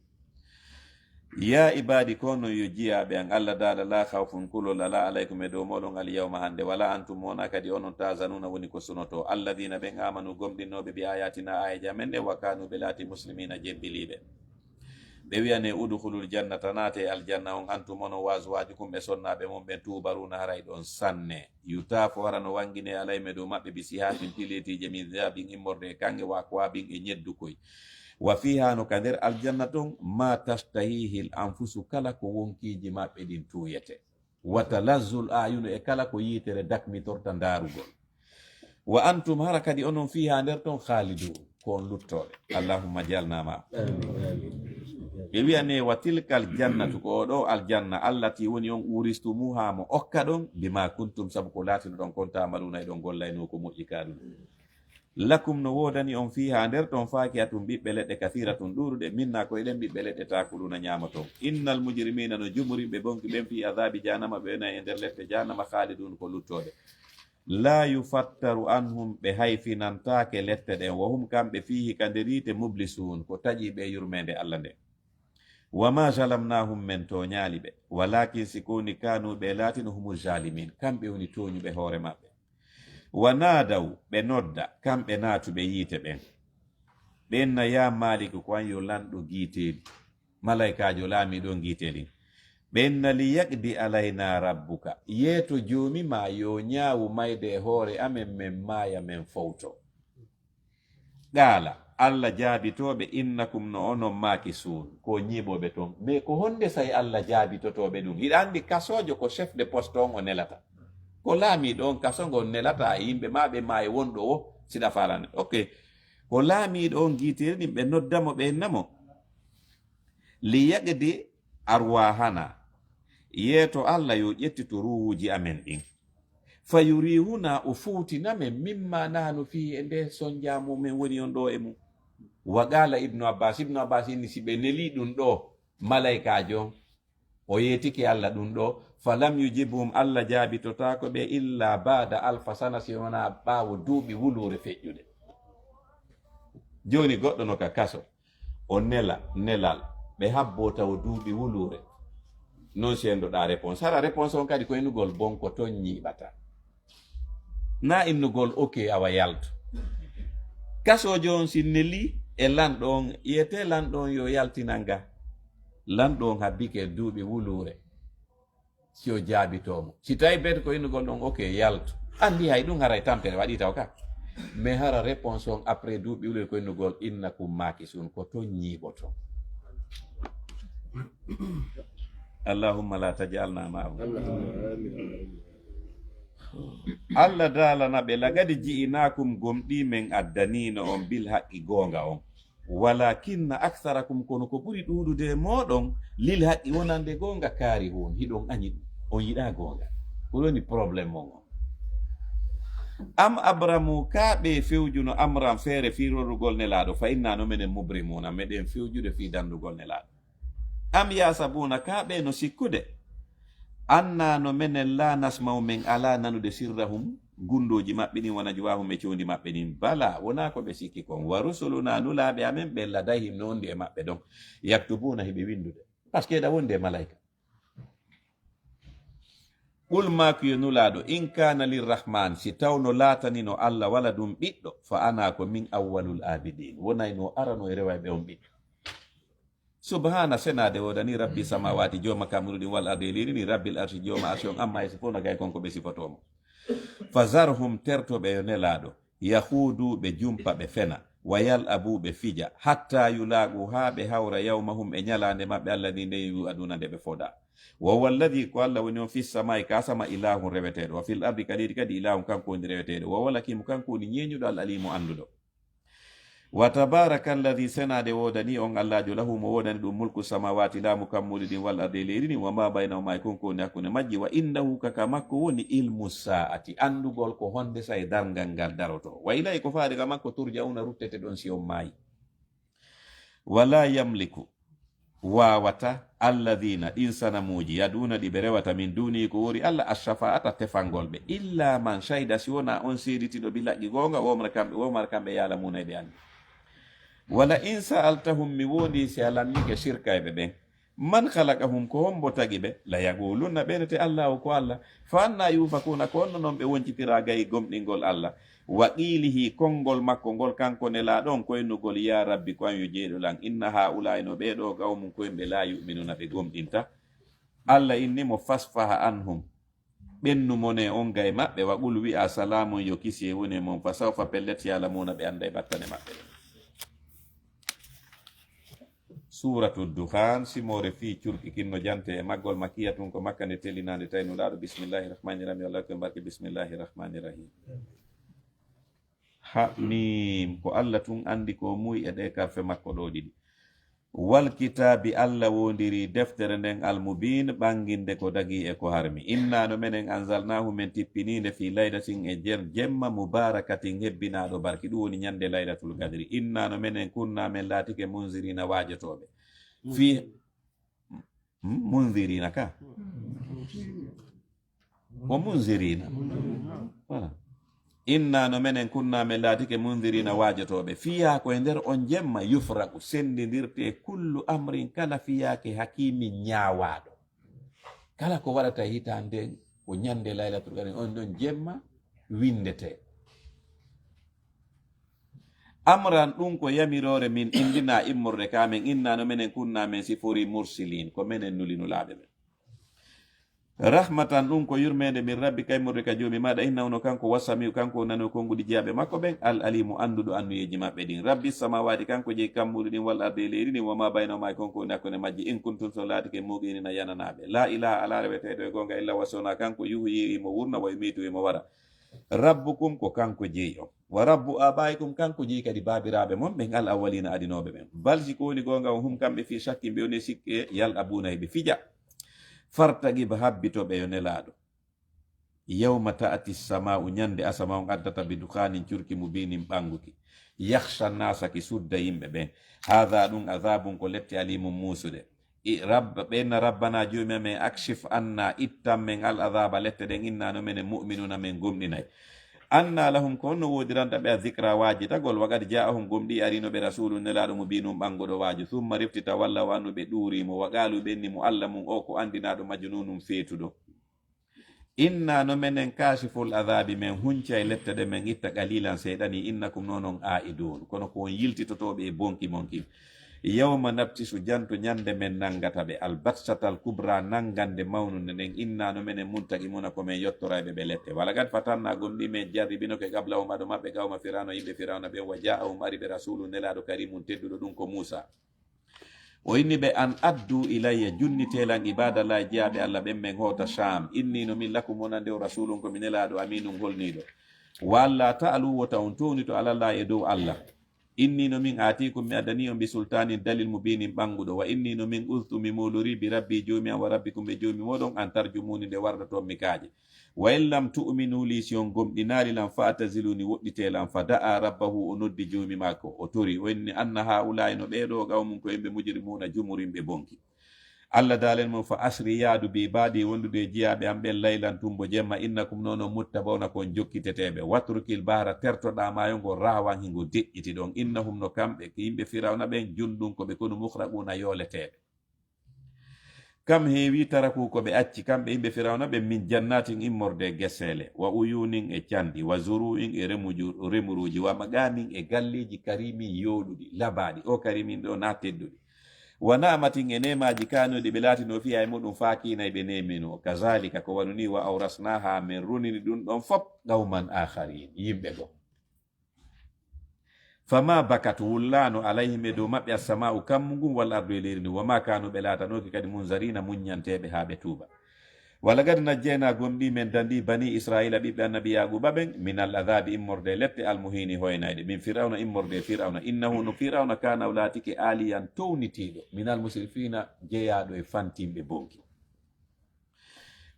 Ya ibadi, ko non yo jiyaaɓe an, Allah daala, la khawfun, kulol alaa, alaykum, e dow mooɗon, al yawma, hande, wala antum, wonaa kadi onon, tahzanuna, woni ko sunoto. Alladhina, ɓen, amanu, gomɗinnooɓe, bi ayatina, aayeeje amen ɗen, wa kanu, ɓe laati, muslimina, jebbiliiɓe. Ɓe wi'anee, udkhulul jannata, naatee aljanna on, antum, onon, wa azwajukum, e sonnaaɓe mon ɓen, tubaruna, haray ɗon sanne. Yutafu, hara no wanginee, alayhim, e dow maɓɓe, bi sihafin, pileetiije, min dhahabin, immorde e kaŋŋe, wa akwabin, e ñeddukoy. Wa fiha, no ka nder aljanna ton, ma tashtahihil anfusu, kala ko wonkiiji maɓɓe ɗin tuuyete. Wa talazzul ayunu, e kala ko yiitere dakmitorta ndaarugol. Wa antum, hara kadi onon, fiha, nder ton, khalidun, ko on luttooɓe. Allahumma jalna ma. Ɓe wi'anee, wa tilkal jannatu, ko o ɗoo aljanna, allati, woni on, uristumuha, mo okka ɗon, bima kuntum, sabu ko laatinoɗon kon, ta'maluna, eɗon gollaynoo ko moƴƴi ka aduna. Lakum, no woodani on, fiha, nder ton, fakihatun, ɓiɓɓe leɗɗe, kathiratun, ɗuuɗuɗe, minna, ko e ɗen ɓiɓɓe leɗɗe, takuluna, ñaamoton. Innal mujrimina, no jumurimɓe bonki ɓen, fi adhabi jahannama, ɓe wonay e nder lette jahannama, khalidun, ko luttooɓe. La yufattaru anhum, ɓe hayfinantaake lette ɗen, wa hum, kamɓe, fihi, ka nder yiite, mublisun, ko taƴiiɓe e yurmeende Allah nden. Wa ma zalamnahum, men tooñaali ɓe, walakin, si ko woni, kanu, ɓe laatino, humu zalimin, kamɓe woni tooñuɓe hoore maɓɓe. Wa naadaw, ɓe nodda, kamɓe naatuɓe yiite ɓen. Ɓe inna, ya Maaliku, ko an yo lanɗo giiteeli. Malaykaajo laamiiɗo on giiteeli. Ɓe inna, li yaqdi alayna rabbuka. Yeeto Joomi maa yo ñaawu mayde e hoore amen, men maaya, men fowto. Qaala, Allah jaabitoo ɓe, innakum, no onon, maakisuun, ko ñiiɓooɓe ton. Mais ko honde say Allah jaabitotoo ɓe ɗum? Hiɗa anndi kasoojo ko chef de poste on o nelata. Ko laamiiɗo on kaso ngon nelata e yimɓe maa ɓe maa e wonɗo o, siɗa faalande. Ok. Ko laamiiɗo on giiteeli ɗin ɓe nodda mo, ɓe inna mo. Li yaqdi arwaahana. Yeeto Allah yo ƴettitu ruuhuuji amen ɗin. Fa yurihuna, o fuutina men, mimma nahnu fihi, e nde sonjaamu men woni on ɗo e mum. Wa qala Ibnu Abbas, Ibnu Abbas inni si ɓe neli ɗum ɗo malaykaajo on, o yeetike Allah ɗum ɗo, fa lam yujibuhum, Allah jaabitotaako ɓe, illa ba'da alfa sana, si wonaa ɓaawo duuɓi wuluure feƴƴude. Jooni goɗɗo no ka kaso, o nela, nelal, ɓe habbo taw duuɓi wuluure. Non sendoɗaa réponse. Hara réponse on kadi ko innugol bon ko ton ñiiɓata. Na innugol ok awa yaltu. Kasoojo on si neli e lanɗo on, yiyete lanɗo on yo yaltinan ga. Lanɗo on habbike duuɓi wuluure. Si o jaabitoo mo. Si tawi bet ko innugol ɗon, ok, yaltu. Anndi hay ɗum haray tampere waɗi taw ka. Mais hara réponse on après duuɓi wuluure ko innugol innakum makisun, ko ton ñiiɓoto. Allahumma la tajalna ma'ahum. Allah daalana ɓe, laqad ji'nakum, gomɗii men addaniino on, bil haqqi, goonga on. Walakinna aktharakum, kono ko ɓuri ɗuuɗude e mooɗon, lil haqqi, wonande goonga, kaarihun, hiɗon añi ɗum, on yiɗaa goonga. Ko woni problème mon on. Am abramu, kaa ɓe fewjuno, amran, feere, fii lorrugol Nelaaɗo, fa inna, no menen, mubrimuna, meɗen fewjude fii dandugol Nelaaɗo. Am yasabuna, kaa ɓe no sikkude, anna, no menen, la nasma'u, men alaa nanude, sirrahum, gundooji maɓɓe ɗin, wa najwahum, e cewndi maɓɓe ɗin. Bala, wonaa ko ɓe sikki kon. Wa rusuluna, nulaaɓe amen ɓen, ladayhim, no wondi e maɓɓe ɗon. Yaktubuna, hiɓe windude. Parce que ɗa wondi e malayka. Qul, maaku yo Nulaaɗo, in kana lirrahman, si tawno laatanino Allah waladun ɓiɗɗo, fa ana, ko min, awwalul abidin, wonayno arano e rewayɓe on ɓiɗɗo. Subhana, senaade woodani Rabbi samawati, jooma kammuuli ɗin, wal ardi, e leydi ndin, Rabbil arshi, jooma arshi on, amma yasifuna, gay kon ko ɓe sifotoo mo. Fazarhum, terto ɓe yo Nelaaɗo, yahuudu, ɓe jumpa, ɓe fena, wa yal'abu, ɓe fija, hatta yulaqu, haa ɓe hawra, yawmahum, e ñalaande maɓɓe, alladi, nde, yu'aduna, nde ɓe fodaa. Wa huwa alladi, ko Alla woni on, fis samai, ka sama, ilahun, reweteeɗo, wa fil ardi, ka leydi kadi, ilahun, kanko woni reweteeɗo, wa huwa al hakimu, kanko woni ñeeñuɗo, al alimu, annduɗo. Wa tabaraka alladi, senaade woodani on Allaajo, lahu, mo woodani ɗum, mulku samawati, laamu kammuuli ɗin, wal ardi, e leydi ndin, wa ma baynahuma, e kon ko woni hakkunde majji, wa indahu, ka ka makko woni, ilmu saati, anndugol ko honde say darngal ngal daroto, wa ilayhi, ko faade ka makko, turja'una, ruttete ɗon si on maayi. Wala yamliku, waawata, alladina, ɗin sanamuuji, yaduuna, ɗi ɓe rewata, min duuni, ko wori Alla, ashafaata, tefangol ɓe, illa man shahida, si wona on seeditiiɗo, bil haqqi, goonga, wa hum, kamɓe, wa hum, kamɓe, ya'lamuuna, e ɓe anndi. Wala in sa'altahum, mi woondii si a lannike shirkayɓe ɓen, man khalaqahum, ko hombo tagi ɓe, la yaqulunna, ɓe nete, Allahu, ko Alla. Fa anna yufakuuna, ko honno non ɓe woncitiraa gay gomɗingol Alla? Wa qiilihi, konngol makko ngol, kanko Nelaaɗo on, koynugol, ya Rabbi, ko an yo jeyɗo lan. Inna haa'ulaa'i, no ɓee ɗoo, qawmun, ko yimɓe, laa yu'minuuna, ɓe gomɗinta. Alla inni mo, fasfaha anhum, ɓennu mone on gay maɓɓe, wa qul, wi'a, salaamun, yo kisiyee woni e mon, fa sawfa, pellet, ya'lamuuna, ɓe annday battane maɓɓe. Suuratu Duhaan, simoore fii curki kin no jante e maggol, makkiyatun, ko Makka nde tellinaande, tawi Nulaaɗo, bismillahi rahmani rahim, yo Allah ko e barke, bismillahi rahmani rahim. Ha miim, ko Alla tun anndi ko muuyi e ɗee karfe makko ɗoo ɗiɗi. Wal kitaabi, Alla woondiri deftere nden, al mubiin, ɓanginde ko dagii e ko harmi. Inna, no menen, anzalnaahu, men tippinii nde, fii laylatin, e jer jemma, mubaarakatin, hebbinaaɗo barki, ɗum woni ñande laylatul qadri. Inna, no menen, kunna, men laatike, munziriina, waajotooɓe. Fii, hmm? Munziriina ka? Ko munziriina. Voilà. Inna, no menen, kunna, men laatike, munziriina, waajotooɓe. Fiyaa, ko e nder on jemma, yufraqu, senndindirtee, kullu amrin, kala fiyaake, hakiimin, ñaawaaɗo. Kala ko waɗata hitaande nden, ko ñande laylatul qadri, on ɗon jemma winndetee. Amran, ɗum ko yamiroore min indinaa immorde ka men, inna, no menen, kunna, men siforii, mursiliin, ko menen nuli nulaaɓe ɓen. Rahmatan, ɗum ko yurmeende, min rabbika, immorde ka Joomi maaɗa, innahu, no kanko, huwa samiu, kanko woni nanowo konnguɗi jiyaaɓe makko ɓen, al alimu, annduɗo annuyeeji maɓɓe ɗin. Rabbi samawaati, kanko jeyi kammuuli ɗin, wal ardi, e leydi ndin, wa ma baynahuma, e kon ko woni hakkunde majji, in kuntum, so laatike, muuqiniina, yananaaɓe. La ilaha, alaa reweteeɗo e goonga, illa huwa, si wonaa kanko, yuhyi, himo wurna, wa yumiitu, himo wara. Rabbukum, ko kanko jeyi on. Wa rabbu abaikum, kanko jeyi kadi baabiraaɓe mon ɓen, al awwaliina, adinooɓe ɓen. Bal, si ko woni goonga on, hum, kamɓe, fii shakkin, ɓe woni e sikke, yal'abuuna, e ɓe fija. Fartaqib, habbito ɓe, yo Nelaaɗo. Yawma ta'ti samaa'u, ñande asama on addata, bi dukhaanin, curki, mubiinin, ɓannguki. Yakhsha nnaasa, ki sudda yimɓe ɓen. Haadha, ɗum, adhaabun, ko lette, aliimun, muusuɗe. I rabba, ɓe inna, rabbana, Joomi amen, akshif anna, ittan men, al adhaaba, lette ɗen, inna, no menen, mu'minuuna, men gomɗinay. Anna lahum, ko honno woodiranta ɓe, adh-dhikra, waajitagol, wa qad jaa'ahum, gomɗii ariino ɓe, rasuulun, Nelaaɗo, mubiinun, ɓannguɗo waaju, thumma, refti, tawallaw anhu, ɓe ɗuurii mo, wa qaalu, ɓe inni, mu'allamun, o ko anndinaaɗo, majnuunun, feetuɗo. Inna, no menen, kaashiful adhaabi, men huncay lette ɗen, men itta, qaliilan, seeɗa nii, innakum, no onon, aa'iduun, kono ko on yiltitotooɓe e bonki mon kin. Yawma nabtishu, janto ñande men nanngata ɓe, al batshatal kubra, nanngande mawnunde nden, inna, no menen, muntaqimuuna, ko men yottorayɓe ɓe lette. Wa laqad fatannaa, gomɗii men jarribinoke, qablahum, ado maɓɓe, qawma Firawna, yimɓe Firawna ɓen, wa jaa'ahum, ari ɓe, rasuulun, Nelaaɗo, kariimun, tedduɗo, ɗum ko Muusaa. O inni ɓe, an addu ilayya, junnitee lan, ibaadallaahi, jiyaaɓe Alla ɓen, men hoota Shaam. Inni, no min, lakum, wonande on, rasuulun, ko mi Nelaaɗo, amiinun, holniiɗo. Wa allaa ta'lu, wota on townito, alallaahi, e dow Alla. Inni, no min, aatiikum, mi addanii on, bi sultaanin, dalil, mubiinin, ɓannguɗo. Wa inni, no min, uztu, mi moolorii, bi Rabbii, Joomi am, wa Rabbikum, e Joomi mooɗon, an tarjumuuni, nde wardoton mi kaaƴe. Wa in lam tu'minu lii, si on gomɗinaali lan, fa'taziluuni, woɗɗitee lan. Fa da'a rabbahu, o noddi Joomi makko, o tori, o inni, anna haa'ulaa'i, no ɓee ɗoo, qawmun, ko yimɓe, mujrimuuna, jumuriiɓe bonki. Alla daalen mo, fa asri, yaadu, bi ibaadii, wondude e jiyaaɓe am ɓen, laylan, tumbo jemma, innakum, no onon, muttaba'uuna, ko on jokkiteteeɓe. Watrukil bahra, tertoɗaa maayo ngo, raawan, hingo deƴƴiti ɗon. Innahum, no kamɓe, yimɓe Firawna ɓen, jundun, ko ɓe konu, mukhraquuna, yooleteeɓe. Kam heewi, taraku, ko ɓe acci, kamɓe yimɓe Firawna ɓen, min jannaatin, immorde e geseele, wa uyuunin, e canɗi, wa zuruu'in, e remuju-, remuruuji, wa maqaamin, e galleeji, kariimin, yooɗuɗi, labaaɗi. O kariimin ɗoo na tedduɗi. Wa na'matin, e neemaaji kaanuɗi ɓe laatinoo fiihaa e muuɗum faakiina e ɓe neemino. Kazaalika, ko wano nii, wa awrasnaahaa, men runini ɗum ɗon fof qawman aakharin, yimɓe goo. Famaa bakat, wullaano, alayhim, e dow maɓɓe, assamaa'u, kammu ngun, wal ardu, e leydi ndin, wamaa kaanuu, ɓe laatanooki kadi, munzariina, muññanteeɓe haa ɓe tuuba. Walaqad najjaynaa, gomɗii men dandii, banii Israa'iila, ɓiɓɓe annabi Yaaquuba ɓen, minal azaabi, immorde e lette, almuhiini, hoynayɗe, min Fir'awna, immorde e Fir'awna, innahu, no Fir'awna, kaana, o laatike, aaliyan, townitiiɗo, minal musrifiina, jeyaaɗo e fantinɓe bonki.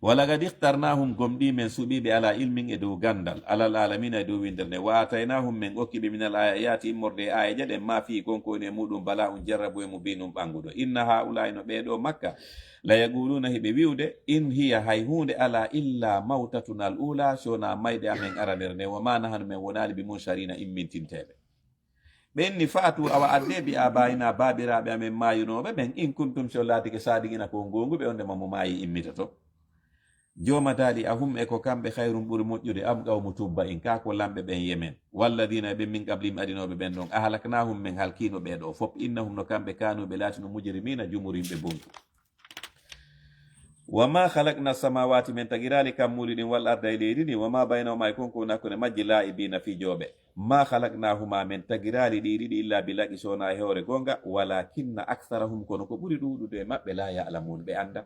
Walaqad ikhtarnaahum, gomɗii men suɓii ɓe, alaa ilmin, e dow ganndal, alal aalamiina, e dow winndere nden, wa aataynaahum, men okki ɓe, minal aayaati, immorde e aayeeje ɗen, maa fii, kon ko woni e muuɗum, balaa'un, jarrabuye, mubiinun, ɓannguɗo. Inna haa'ulaa'i, no ɓee ɗoo Makka, la yaquuluuna, hiɓe wi'ude, in hiya, hay huunde alaa, illaa mawtatunal uulaa, si wonaa mayde amen aranere nden, wa maa nahnu, men wonaali, bimunshariina, immintinteeɓe. Ɓe inni, fa'tuu, awa addee, bi aabaa'inaa, baabiraaɓe amen maayunooɓe ɓen, in kuntum, si on laatike, saadiqiina, ko on goonguɓe, on nde ma mo maayi immitoto. Jooma daali, ahum, e ko kamɓe, khayrun, ɓuri moƴƴude, am qawmu tubba'in, kaa ko lamɓe ɓen Yemen, walladiina, e ɓen min qablihim, adinooɓe ɓen ɗon, ahlaknaahum, men halkiino ɓee ɗoo fof, innahum, no kamɓe, kaanuu, ɓe laatino, mujrimiina, jumurimɓe bonki. Wa maa khalaqna samaawaati, men tagiraali kammuuli ɗin, wal arda, e leydi ndin, wa maa baynahumaa, e kon ko woni hakkunde majji, laa'ibiina, fijooɓe. Maa khalaqnaahumaa, men tagiraali ɗi ɗiɗi, illaa bil haqqi, si wonaa e hoore goonga, walaakinna aktharahum, kono ko ɓuri ɗuuɗude e maɓɓe, laa ya'lamuun, ɓe anndaa.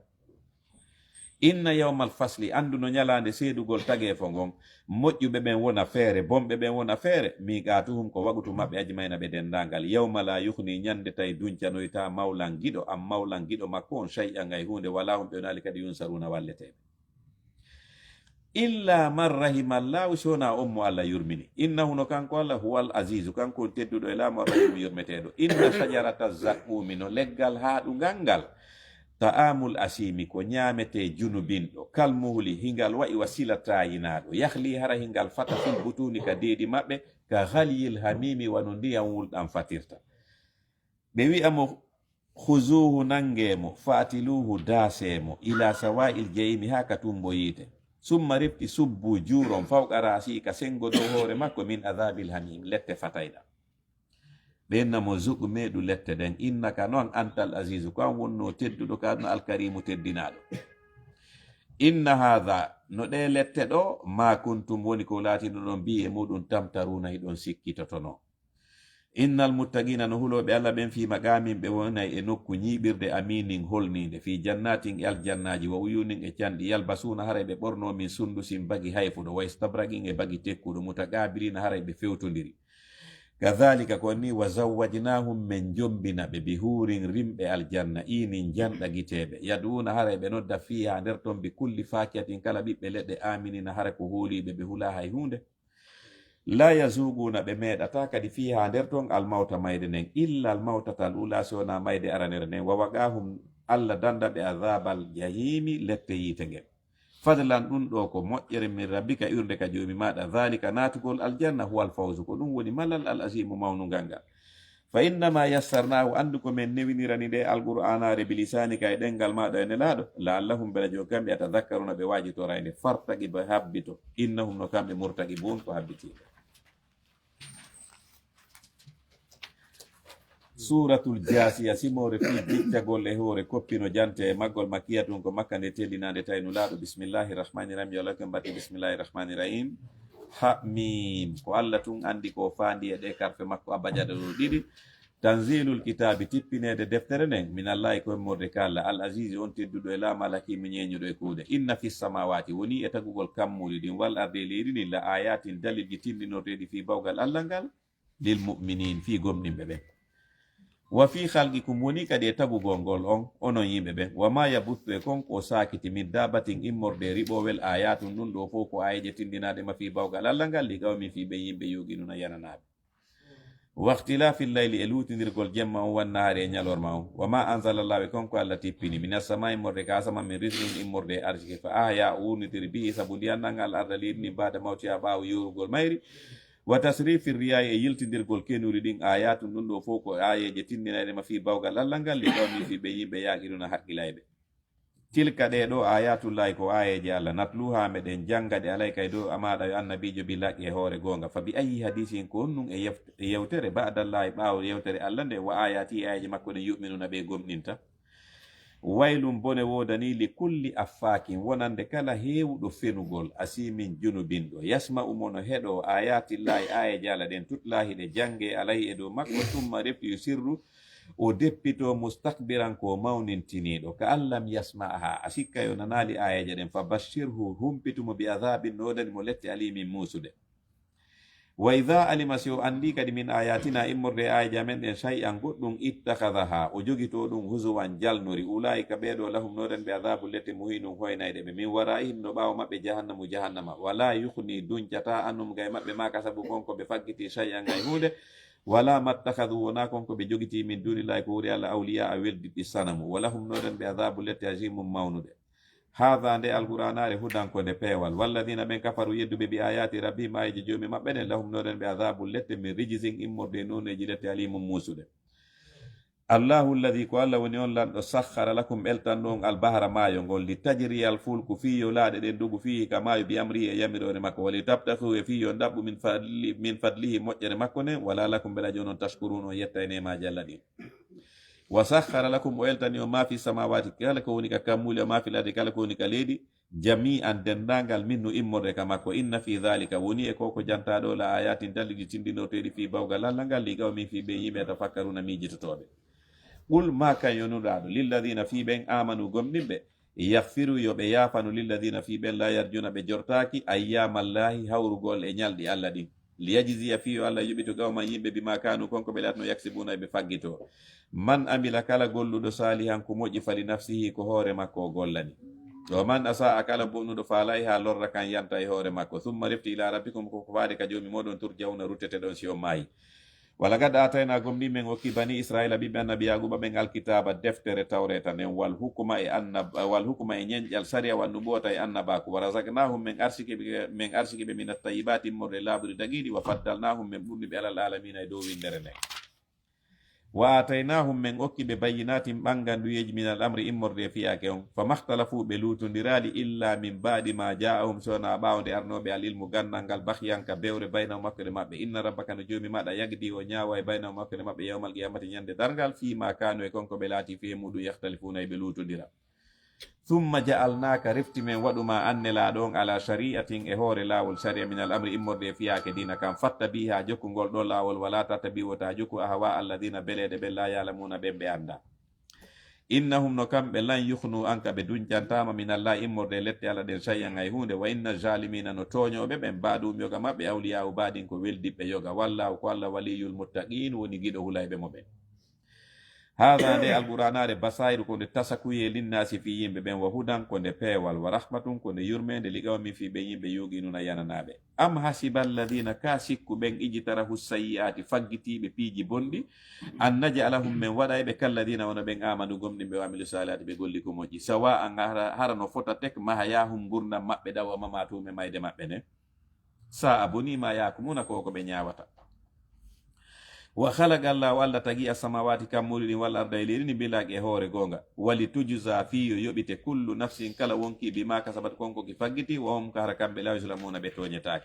Inna yawmal fasli, anndu no ñalaande seedugol tageefo ngon, moƴƴuɓe ɓen wona feere, bonɓe ɓen wona feere, miiqaatuhum, ko waqtu maɓɓe, ajma'iina, ɓe denndaangal, yawma laa yughnii, ñande tawi duncanoytaa, mawlan, giɗo, an mawlan, giɗo makko on, shay'an, hay huunde, wa laa hum, ɓe wonaali kadi, yunsaruuna, walleteeɓe. Illaa man rahimallaahu, si wonaa on mo Alla yurmini. Innahu, no kanko Alla, huwal aziizu, kanko woni tedduɗo e laamu, arrahiimu, yurmeteeɗo. Inna shajarata zaqquumi, no leggal haaɗungal ngal, ta'aamul asiimi, ko ñaametee junubinɗo, kal muhli, hingal wa'i wa sila taayinaaɗo, yahli, hara hingal fata, fil butuuni, ka deedi maɓɓe, ka ghalyil hamiimi, wano ndiyam wulɗam fatirta. Ɓe wi'a mo, khuzuuhu, nanngee mo, fa'tiluuhu, daasee mo, ilaa sawaa'il jahiimi, haa ka tummbo yiite. Summa rifti subbu, juuron, fawqa ra'sihi, ka senngo dow hoore makko, min azaabil hamiim, lette fatayɗa. Ɓe inna mo, zuq, meeɗu lette ɗen, innaka, no an, antal aziizu, ko an wonnoo tedduɗo, ka aduna, alkariimu, teddinaaɗo. Inna haadha, no ɗee lette ɗoo, maa kuntum, woni ko laatinoɗon, bihi, e muuɗum, tamtaruuna, hiɗon sikkitotonoo. Innal muttaqiina, no hulooɓe Alla ɓen, fii maqaamin, ɓe wonay e nokku ñiiɓirde, amiinin, holniinde, fii jannaatin, e aljannaaji, wa uyuunin, e canɗi, yalbasuuna, haray ɓe ɓornoo, min sundusin, bagi hayfuɗo, wa istabraqin, e bagi tekkuɗo, mutaqaabiliina, haray ɓe fewtondiri. Kadhaalika, ko nii, wa zawwajnaahum, men jombina ɓe, bi huurin, rimɓe aljanna, iinin, janɗa giteeɓe, yad'uuna, haray ɓe nodda, fiihaa, nder ton, bi kulli faakihatin, kala ɓiɓɓe leɗɗe, aaminiina, hara ko hooliiɓe, ɓe hulaa hay huunde. Laa yazuuquuna, ɓe meeɗataa kadi, fiihaa, nder ton, almawta, mayde nden, illa almawtatal uulaa, si wonaa mayde aranere nden, wa waqaahum, Alla danda ɓe, azaabal jahiimi, lette yiite ngen. Fadlan, ɗum ɗoo ko moƴƴere, min rabbika, iwrunde ka Joomi maaɗa, dhaalika, naatugol aljanna, huwal fawzu, ko ɗum woni malal, al aziimu, mawnungal ngal. Fa innamaa yassarnaahu, anndu ko men newinirani nde Alqur'aanaare, bilisaanika, e ɗemngal maaɗa, yo Nelaaɗo, la'allahum, mbela jooni kamɓe, yatadhakkaruuna, ɓe waajitoray nde, fartaqib, habbito, innahum, no kamɓe, murtaqibuun, ko habbitiiɓe. Suuratul Jaasiya, simoore fii jiccagol e hoore koppi no jante e maggol, makkiyatun, ko Makka nde tellinaande, tawi Nulaaɗo, bismillaahi rahmaani rahiim, yo Allah ko en mbaɗi bismillaahi rahmaani rahiim. Ha miim. Ko Alla tun anndi ko faandi e ɗee karfe makko abajada ɗoo ɗiɗi. Tanziilul kitaabi, tippineede deftere nden, minallaahi, ko immorde ka Alla, al aziizi, on tedduɗo e laamu, al hakiimi, ñeeñuɗo e kuuɗe. Inna fis samaawaati, wonii e tagugol kammuuli ɗin, wal ardi, e leydi ndin, la aayaatin, dalilji tinndinirteeɗi fii bawgal Alla ngal, lil mu'miniin, fii gomɗinɓe ɓen. Wa fii khalqikum, wonii kadi e tagugol ngol on, onon yimɓe ɓen. Wa maa yabuthu, e kon ko o saakiti, min daabbatin, immorde e riɓowel, aayaatun, ɗum ɗoo fow ko aayeeje tinndinaaɗe ma fii bawgal Alla ngal, li qawmin, fii ɓen yimɓe, yuuqinuuna, yananaaɓe. Wa ikhtilaafil layli, e luutindirgol jemma on, wan nahaari, e ñalorma on. Wa maa anzala Allaahu, e kon ko Alla tippini, minas samaa'i, immorde ka asama, min rizqin, immorde e arsike, fa ahyaa, o wuurnitiri, bihi, sabu ndiyan ɗan, al arda, leydi ndin, ba'da mawtihaa, ɓaawo yoorugol mayri. Wa tasriifir riyaahi, e yiltindirgol kenuuri ɗin, aayaatun, ɗum ɗoo fow ko aayeeje tinndinayɗe ma fii bawgal Alla ngal, li qawmin, fii ɓen yimɓe, ya'qiluuna, haqqilayɓe. Tilka ɗee ɗoo, aayatullaahi, ko aayeeje Alla, natluuhaa, meɗen jannga ɗe, alayka, e dow maaɗa, yo Annabiijo, bil haqqi, e hoore goonga. Fa bi ayyi hadiisin, ko honɗun e yewt-, e yewtere, ba'dallaahi, ɓaawo yewtere Alla nden, wa aayaatihi, e aayeeje makko ɗen, yu'minuuna, ɓe gomɗinta. Waylun, bone woodanii, li kulli affaakin, wonande kala heewuɗo fenugol, asiimin, junubinɗo, yasma'u, mo no heɗoo, aayaatillaahi, aayeeje Alla ɗen, tutlaa, hiɗe janngee, alayhi, e dow makko, summa, refti, yusirru, o deppitoo, mustakbiran, ko mawnintiniiɗo, ka an lam yasma'ahaa, a sikka yo nanaali aayeeje ɗen, fa bashshirhu, humpitu mo, bi adhaabin, no woodani mo lette, aliimin, muusude. Wa idhaa alima, si o anndii kadi, min aayaatinaa, immorde e aayeeje amen ɗen, shay'an, goɗɗun, ittakhadhahaa, o jogitoo ɗun, huzuwan, jalnori, ulaa'ika, ɓee ɗoo, lahum, no woodani ɓe, adhaabun, lette, muhiinun, hoynayɗe ɓe, min waraa'ihim, no ɓaawo maɓɓe, jahannamu, jahannama, wa laa yughnii, duncataa, anhum, gay maɓɓe, maa kasabuu, kon ko ɓe faggitii, shay'an, hay huunde, wa laa mattakhadhuu, wonaa kon ko ɓe jogitii, min duunillaahi, ko ɓuri Alla, awliyaa, weldiɗɗi sanamu, wa lahum, no woodani ɓe, adhaabun, lette, aziimun, mawnude. Haadha, nde Alqur'aanaare, hudan, ko nde peewal. Walladhiina, ɓen, kafaruu, yedduɓe, bi aayaati rabbihim, aayeeje Joomi maɓɓe ɗen, lahum, no woodani ɓe, adhaabun, lette, min rijzin, immorde e nooneeji lette, aliimun, muusude. Allahu alladhi, ko Alla woni on Lanɗo, sakhkhara lakum, eltanɗo on, albahra, maayo ngon, litajriya alfulku, fii yo laaɗe ɗen dogu, fiihi, ka maayo, bi amrihi, e yamiroore makko, wa litabtaghuu, e fii yo on ɗaɓɓu, min fadli-, min fadlihi, moƴƴere makko nden, wa la'allakum, mbela jooni on, tashkuruuna, on yetta e neemaaji Alla ɗin. Wa sakhkhara lakum, o eltani on, maa fi samaawaati, kala ko woni ka kammuuli, wa maa fil ardi, kala ko woni ka leydi, jamii'an, denndaangal, minhu, immorde ka makko. Inna fii dhaalika, woni e ko ko jantaa ɗoo, la aayaatin, dalliiji tinndinooteeɗi, fii, bawgal Alla ngal, li qawmin, fii ɓen yimɓe, yatafakkaruuna, miijitotooɓe. Qul, maa kan, yo Nulaaɗo, lilladhiina, fii ɓen, aamanuu, gomɗinɓe, yaghfiruu, yo ɓe yaafanu, lilladhiina, fii ɓen, laa yarjuuna, ɓe jortaaki, ayyaamallaahi, hawrugol e ñalɗi Alla ɗin. Liyajziya, fii yo Alla yoɓito, qawman, yimɓe, bimaa kaanuu, kon ko ɓe laatno, yaksibuuna, e ɓe faggitoo. Man amila, kala golluɗo, saalihan, ko moƴƴi, fali nafsihi, ko hoore makko o gollani. Wa man asaa'a, kala bonnuɗo, fa alayhaa, lorra kan yanta e hoore makko. Summa, refti, ilaa rabbikum, ko ko faade ka Joomi mooɗon, turja'uuna, rutteteɗon si on maayi. Wa laqad aataynaa, gomɗii men okki, banii Israa'iila, ɓiɓɓe Annabi Yaaquuba ɓen, alkitaaba, deftere Tawreeta nden, wal hukma, e annab-, wal hukma, e ñenƴal sariya, wan nubuwwata, e annabaaku. Wa razaqnaahum, men arsiki ɓe, men arsiki ɓe, minat tayyibaati, immorde e laaɓuɗi dagiiɗi, wa faddalnaahum, men ɓurni ɓe, alal aalamiina, e dow winndere nden. Wa aataynaahum, men okki ɓe, bayyinaatin, ɓannganduyeeji, minal amri, immorde e fiyaake on. Famaktalafuu, ɓe luutondiraali, illaa min ba'di maa jaa'ahum, si wonaa ɓaawo nde arnoo ɓe, al ilmu, ganndal ngal, baghyan, ka bewre, baynahum, hakkunde maɓɓe. Inna rabbaka, no Joomi maaɗa, yaqdii, o ñaaway, baynahum, hakkunde maɓɓe, yawmal qiyaamati, ñande darngal, fiimaa kaanuu, e kon ko ɓe laatii, fii, e muuɗum, yakhtalifuuna, e ɓe luutondira. Summa ja'alnaaka, refti men waɗu ma an Nelaaɗo on, alaa shari'atin, e hoore laawol sariya, minal amri, immorde e fiyaake diina kan, fattabi'haa, jokku ngol ɗoo laawol, walaa tattabi', wota jokku, ahwaa'a alladhiina, beleeɗe ɓen, laa ya'lamuuna, ɓen ɓe anndaa. Innahum, no kamɓe, lan yughnuu anka, ɓe duncantaama, minallaahi, immorde e lette Alla ɗen, shay'an, hay huunde, wa inna zaalimiina, no tooñooɓe ɓen, ba'duhum, yoga maɓɓe, awliyaa'u ba'din, ko weldiɓɓe yoga, wallaahu, ko Alla, waliyyul muttaqiin, woni giɗo hulayɓe mo ɓen. Haadha, nde Alqur'aanaare, basaa'iru, ko nde tasakuyee, linnaasi, fii yimɓe ɓen, wa hudan, ko nde peewal, wa rahmatun, ko nde yurmeende, li qawmin, fii ɓen yimɓe, yuuqinuuna, yananaaɓe. Am hasiba alladhiina, kaa sikku ɓen, ijtarahu sayyi'aati, faggitiiɓe piiji bonɗi, an naj'alahum, men waɗay ɓe, kalladhiina, wano ɓen, aamanu, gomɗinɓe, wa amilu saalihaati, ɓe golli ko moƴƴi, sawaa'an, hara, hara no fota tek, mahayaahum, ngurndan maɓɓe ɗan, wa mamaatuhum, e mayde maɓɓe nden. Saa'a bonii maa yahkumuuna, ko ko ɓe ñaawata. Wa khalaqa Allaahu, Alla tagi, as-samaawaati, kammuuli ɗin, wal arda, e leydi ndin, bil haqqi, e hoore goonga. Wa litujzaa, fii yo yoɓite, kullu nafsin, kala wonkii, bimaa kasabat, kon ko ki faggiti, wa hum, ka hara kamɓe, laa yuzlamuuna, ɓe tooñetaake.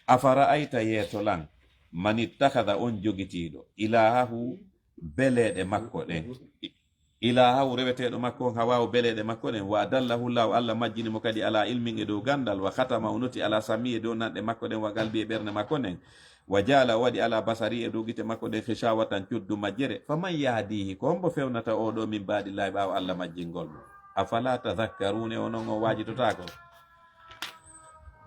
Afara'ayta, yeeto lan, manittakhadha, on jogitiiɗo, ilaahahu, beleeɗe makko ɗen. Ilaahahu, reweteeɗo makko on, hawaahu, beleeɗe makko ɗen, wa adallahu Allaahu, Alla majjini mo kadi, alaa ilmin, e dow ganndal, wa khatama, o noti, alaa sam'ihi, e dow nanɗe makko ɗen, wa qalbihi, e ɓernde makko nden, wa ja'ala, o waɗi, alaa basarihi, e dow gite makko ɗen, ghishawatan, coddu majjere, faman yahdiihi, ko hombo fewnata oo ɗoo, min ba'dillaahi, ɓaawo Alla majjingol mo? Afalaa tadhakkaruuna, e onon on waajitotaako?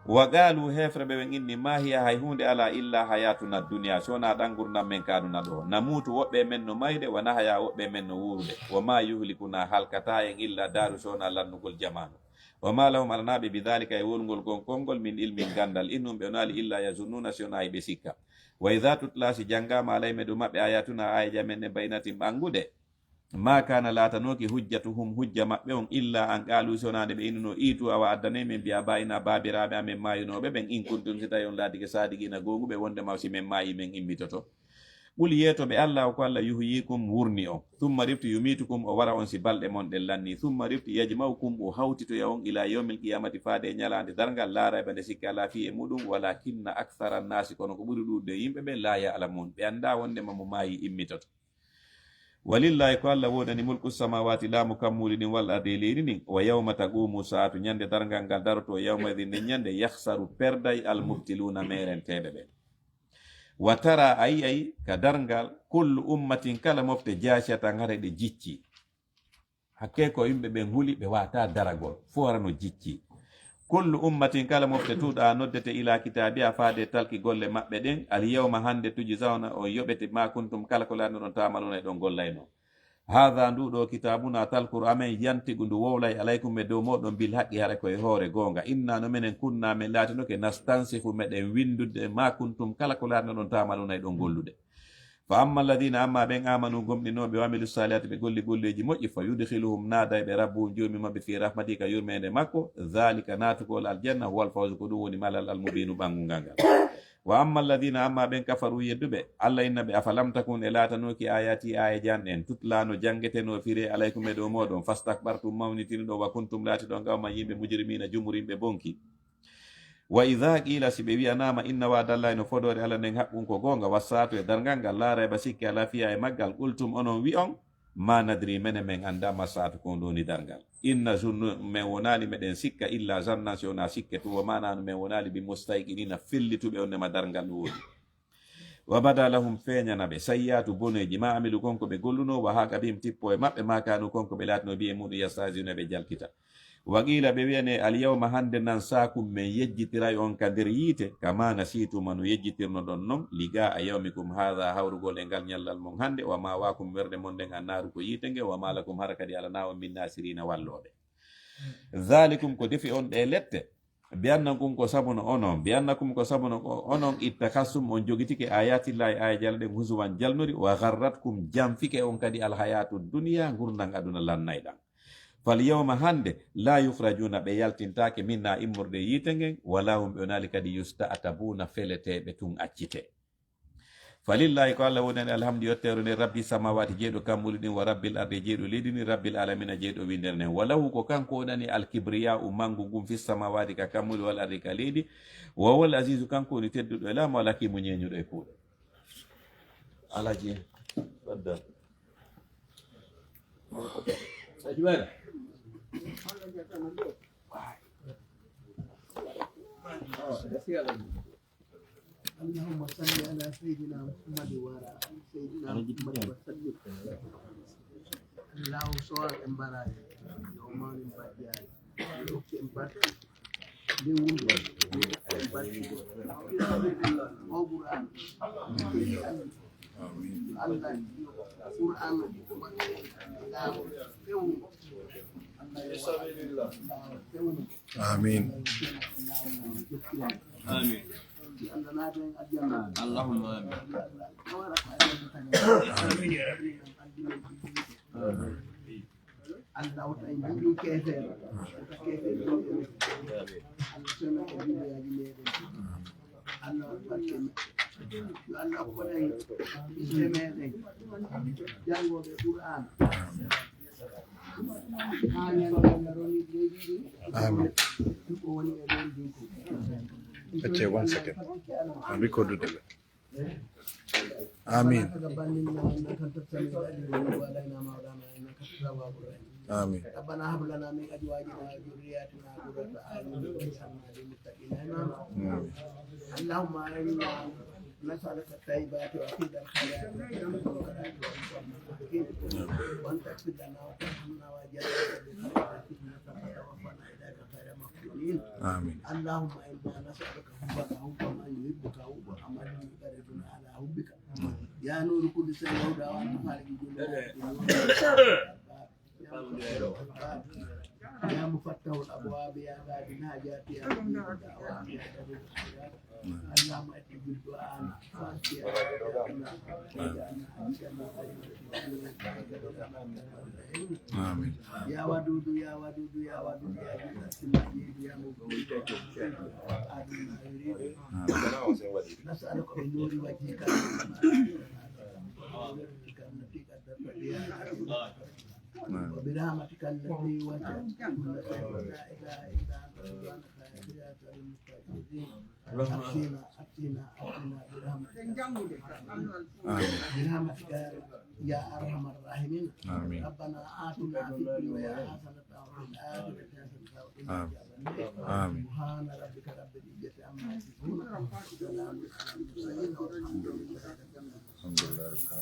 Wa qaaluu, heefre ɓe ɓen inni, maa hiya, hay huunde alaa, illaa hayaatunaa dunyaa, si wonaa ɗan ngurndan men ka aduna ɗoo. Namuutu, woɓɓe e men no mayde, wa nahyaa, woɓɓe e men no wuurude. Wa maa yuhlikunaa, halkataa en, illaa dahru, si wonaa lannugol jamaanu. Wa maa lahum, alanaa ɓe, bidhaalika, e wowlugol gon konngol, min ilmin, ganndal, in hum, ɓe wonaali, illaa yazunnuuna, si wonaa hiɓe sikka. Wa idhaa tutlaa, si janngaama, alayhim, e dow maɓɓe, aayaatunaa, aayeeje amen ɗen, bayyinaatin, ɓannguɗe, maa kaana, laatanooki, hujjatuhum, hujja maɓɓe on, illaa an qaaluu, si wonaa nde ɓe innunoo, iituu, awa addanee min, bi aabaa'inaa, baabiraaɓe amen maayunooɓe ɓen, in kuntum, si tawii on laatike, saadiqiina, goonguɓe, wonndema si men maayii, men immitoto. Qul, yeeto ɓe, Allaahu ko Allah, yuhyiikum, wurni on, summa rifti yumiitukum, o wara on si balɗe mon ɗen lannii, summa rifti yajma'ukum, o hawtitoya on, ilaa yawmil qiyaamati, faade e ñalaande darngal, laa rayba, nde sikke alaa fii e muɗum, walaakinna aksara annaasi, kono ko ɓuri ɗuuɗude yimɓe ɓen, laa ya'lamuun, ɓe anndaa wonndema mo maayi immitoto. Walillaahi, ko Allah woodani, mulku samaawaati, laamu kammuuli ɗin, wal ardi, e leydi ndin, wa yawma taquumu saa'atu, ñande darngal ngal darotoo, yawma idin, nden ñande, yakhsaru, perday, al mubtiluuna, meerenteeɓe ɓen. Wa tara, a yi'ay ka darngal, kullu ummatin, kala mofte, jaasiyatan, hara ɗe jicci. Hakkee ko yimɓe ɓen huli, ɓe waataa daragol, fuu hara no jicci. Kullu ummatin, kala mofte tuuɗa, noddete ilaa kitaabiha, faade talki golle maɓɓe ɗen, al yawma, hannde, tujzawna, on yoɓete, maa kuntum, kala ko laatinoɗon, taamaluuna, eɗon gollaynoo. Haadha, nduu ɗoo, kitaabuna, talkuru amen, yantiqu, ndu wowlay, alaykum, e dow mooɗon, bil haqqi, hara ko e hoore goonga. Inna, no menen, kunna, men laatinoke, nastansikhu, meɗen winndude, maa kuntum, kala ko laatinoɗon, taamaluuna, eɗon gollude. Fa amma alladina, amma ɓen, amanu, gomɗinooɓe, wa amilu salihaati, ɓe golli golleeji moƴƴi, fa yudkhiluhum, naaday ɓe, rabbuhum, joomi maɓɓe, fi rahmatihi, ka yurmeende makko, dhalika, naatugol aljanna, huwal fawzu, ko ɗum woni malal, al mubiinu, ɓanngungal ngal. Wa amma alladina, amma ɓen, kafaru, yedduɓe Allah, inna ɓe, afalam takun, e laatanooki, ayati, aayeeje an ɗen, tutla, no janngetenoo, firee, alaykum, e dow mooɗon, fastakbartum, mawnitiniɗon, wa kuntum, laatiɗon, qawman, yimɓe, mujrimiina, jumurimɓe, bonki. Wa idha qila, si ɓe wi'anaama, inna wa'dallahi, no fodoore Allah nden, haqqun, ko goonga, wassaatu, e darngal ngal, laa rayba, sikke alaa fiha e maggal, qultum, onon wi'on, ma nadri, menen men anndaa, ma saatu, ko honɗun woni darngal. Inna zunnu, men wonaali meɗen sikka, illa zannan, si wonaa sikke tun, wa ma nahnu, men wonaali, bi mustayqinina, fellituɓe wonnema darngal ɗun woodi. Wa bada lahum, feeñana ɓe, sayyi'aatu, boneeji, ma amilu, kon ko ɓe gollunoo, wa haaqa bihim, tippo e maɓɓe, ma kaanu, kon ko ɓe laatinoo, bihi, e muɗum, yastahzi'una, ɓe jalkita. Wa qiila, ɓe wi'anee, al yawma, hannde, nansaakum, men yejjitiray on ka nder yiite, kama nasiitum, no yejjitirnoɗon non, liqaa'a yawmikum haadha, hawrugol e ngal ñallal mon hannde, wa ma'waakum, werde mon nden, annaaru, ko yiite nge, wa ma lakum, hara kadi alanaa on, min naasiriina, wallooɓe. Zaalikum, ko defi on ɗee lette, bi annakum, ko sabu no onon, bi annakum, ko sabu no ko onon, ittakhastum, on jogitike, ayatillahi, aayeeje Allah ɗen, huzuwan, jalnori, wa gharratkum, janfike on kadi, al hayaatu dunya, ngurndan aduna lannayɗan. Fal yawma, hannde, laa yukhrajuuna, ɓe yaltintaake, minha, immorde e yiite ngen, wa laa hum, ɓe wonaali kadi, yusta'tabuuna, feleteeɓe tun accitee. Falillahi, ko Allah wonani alhamdu, yetteere nden, rabbi samawati, jeyɗo kammuuli ɗin, wa rabbil ardi, jeyɗo leydi ndin, rabbil alamina, jeyɗo winndere nden. Wa lahu, ko kanko wonani alkibriya'u, manngu ngun, fi samawati, ka kammuuli, wal ardi, ka leydi. Wa huwal azizu, kanko woni tedduɗo e laamu, al hakimu, ñeeñuɗo e kuuɗe. Alaji. Wadda. Ajmara. اللهم صل على سيدنا محمد وعلى آل سيدنا محمد وسلم. Allahu soora en baraji, yo mawni en bajjaali, yo okki en barke, nde wulɓe, yo okki en barke, o Qur'an, Allah, yo Qur'an, laamu, fewndo, Allah, yo fewndo. Amin. Amin. Allahumma amin. Allah wota en jiɗi keefeero, wota keefeero ɗum en. Allah sona ko biɗoyaaji meɗen. Allah waɗ barke. Yo Allah hokku en ɓiɓɓe meɗen janngooɓe Qur'aana. Haa ñande Allah roni leydi ndi. Amin. Ko woni e ɗon ɗin ko. Ɓe one second. An recordude ɓe. Amin. Amin. ربنا هب لنا من أزواجنا وذرياتنا قرة أعين واجعلنا للمتقين إماما. آمين. اللهم إنا نسألك الطيبات وفيض الخيرات والمنكرات والمنكرات وأن تغفر لنا وترحمنا وأجرنا بالخيرات إنك توفنا إليك غير مفتونين. آمين. اللهم إنا نسألك حبك، حب من يحبك، وحب عمل يقربنا على حبك. يا نور كل سر الهدى وأنت خالق جميع الأسباب. يا مفتح الأبواب، يا قاضي الحاجات، يا مجيب الدعوات، يا قاضي الحاجات. اللهم استجب دعاءنا وأنت يا رب العالمين. آمين. يا ودود، يا ودود، يا ودود، يا ذي العرش المجيد، يا مجيب الدعوات، يا قاضي ما يريد. آمين. نسألك بنور وجهك بقدرتك التي قدرت بها هذه المسألة. وبرحمتك التي وسعت كل شيء، لا إله إلا أنت، سبحانك فاغفر لنا المستضعفين. أفتنا، أفتنا، أفتنا برحمتك. آمين. برحمتك يا أرحم الراحمين. آمين. ربنا آتنا في الدنيا حسنة وفي الآخرة حسنة وقنا آمين. عذاب النار. آمين. سبحان ربك رب العزة عما يصفون، وسلام على المرسلين، والحمد لله رب العالمين. الحمد لله رب العالمين.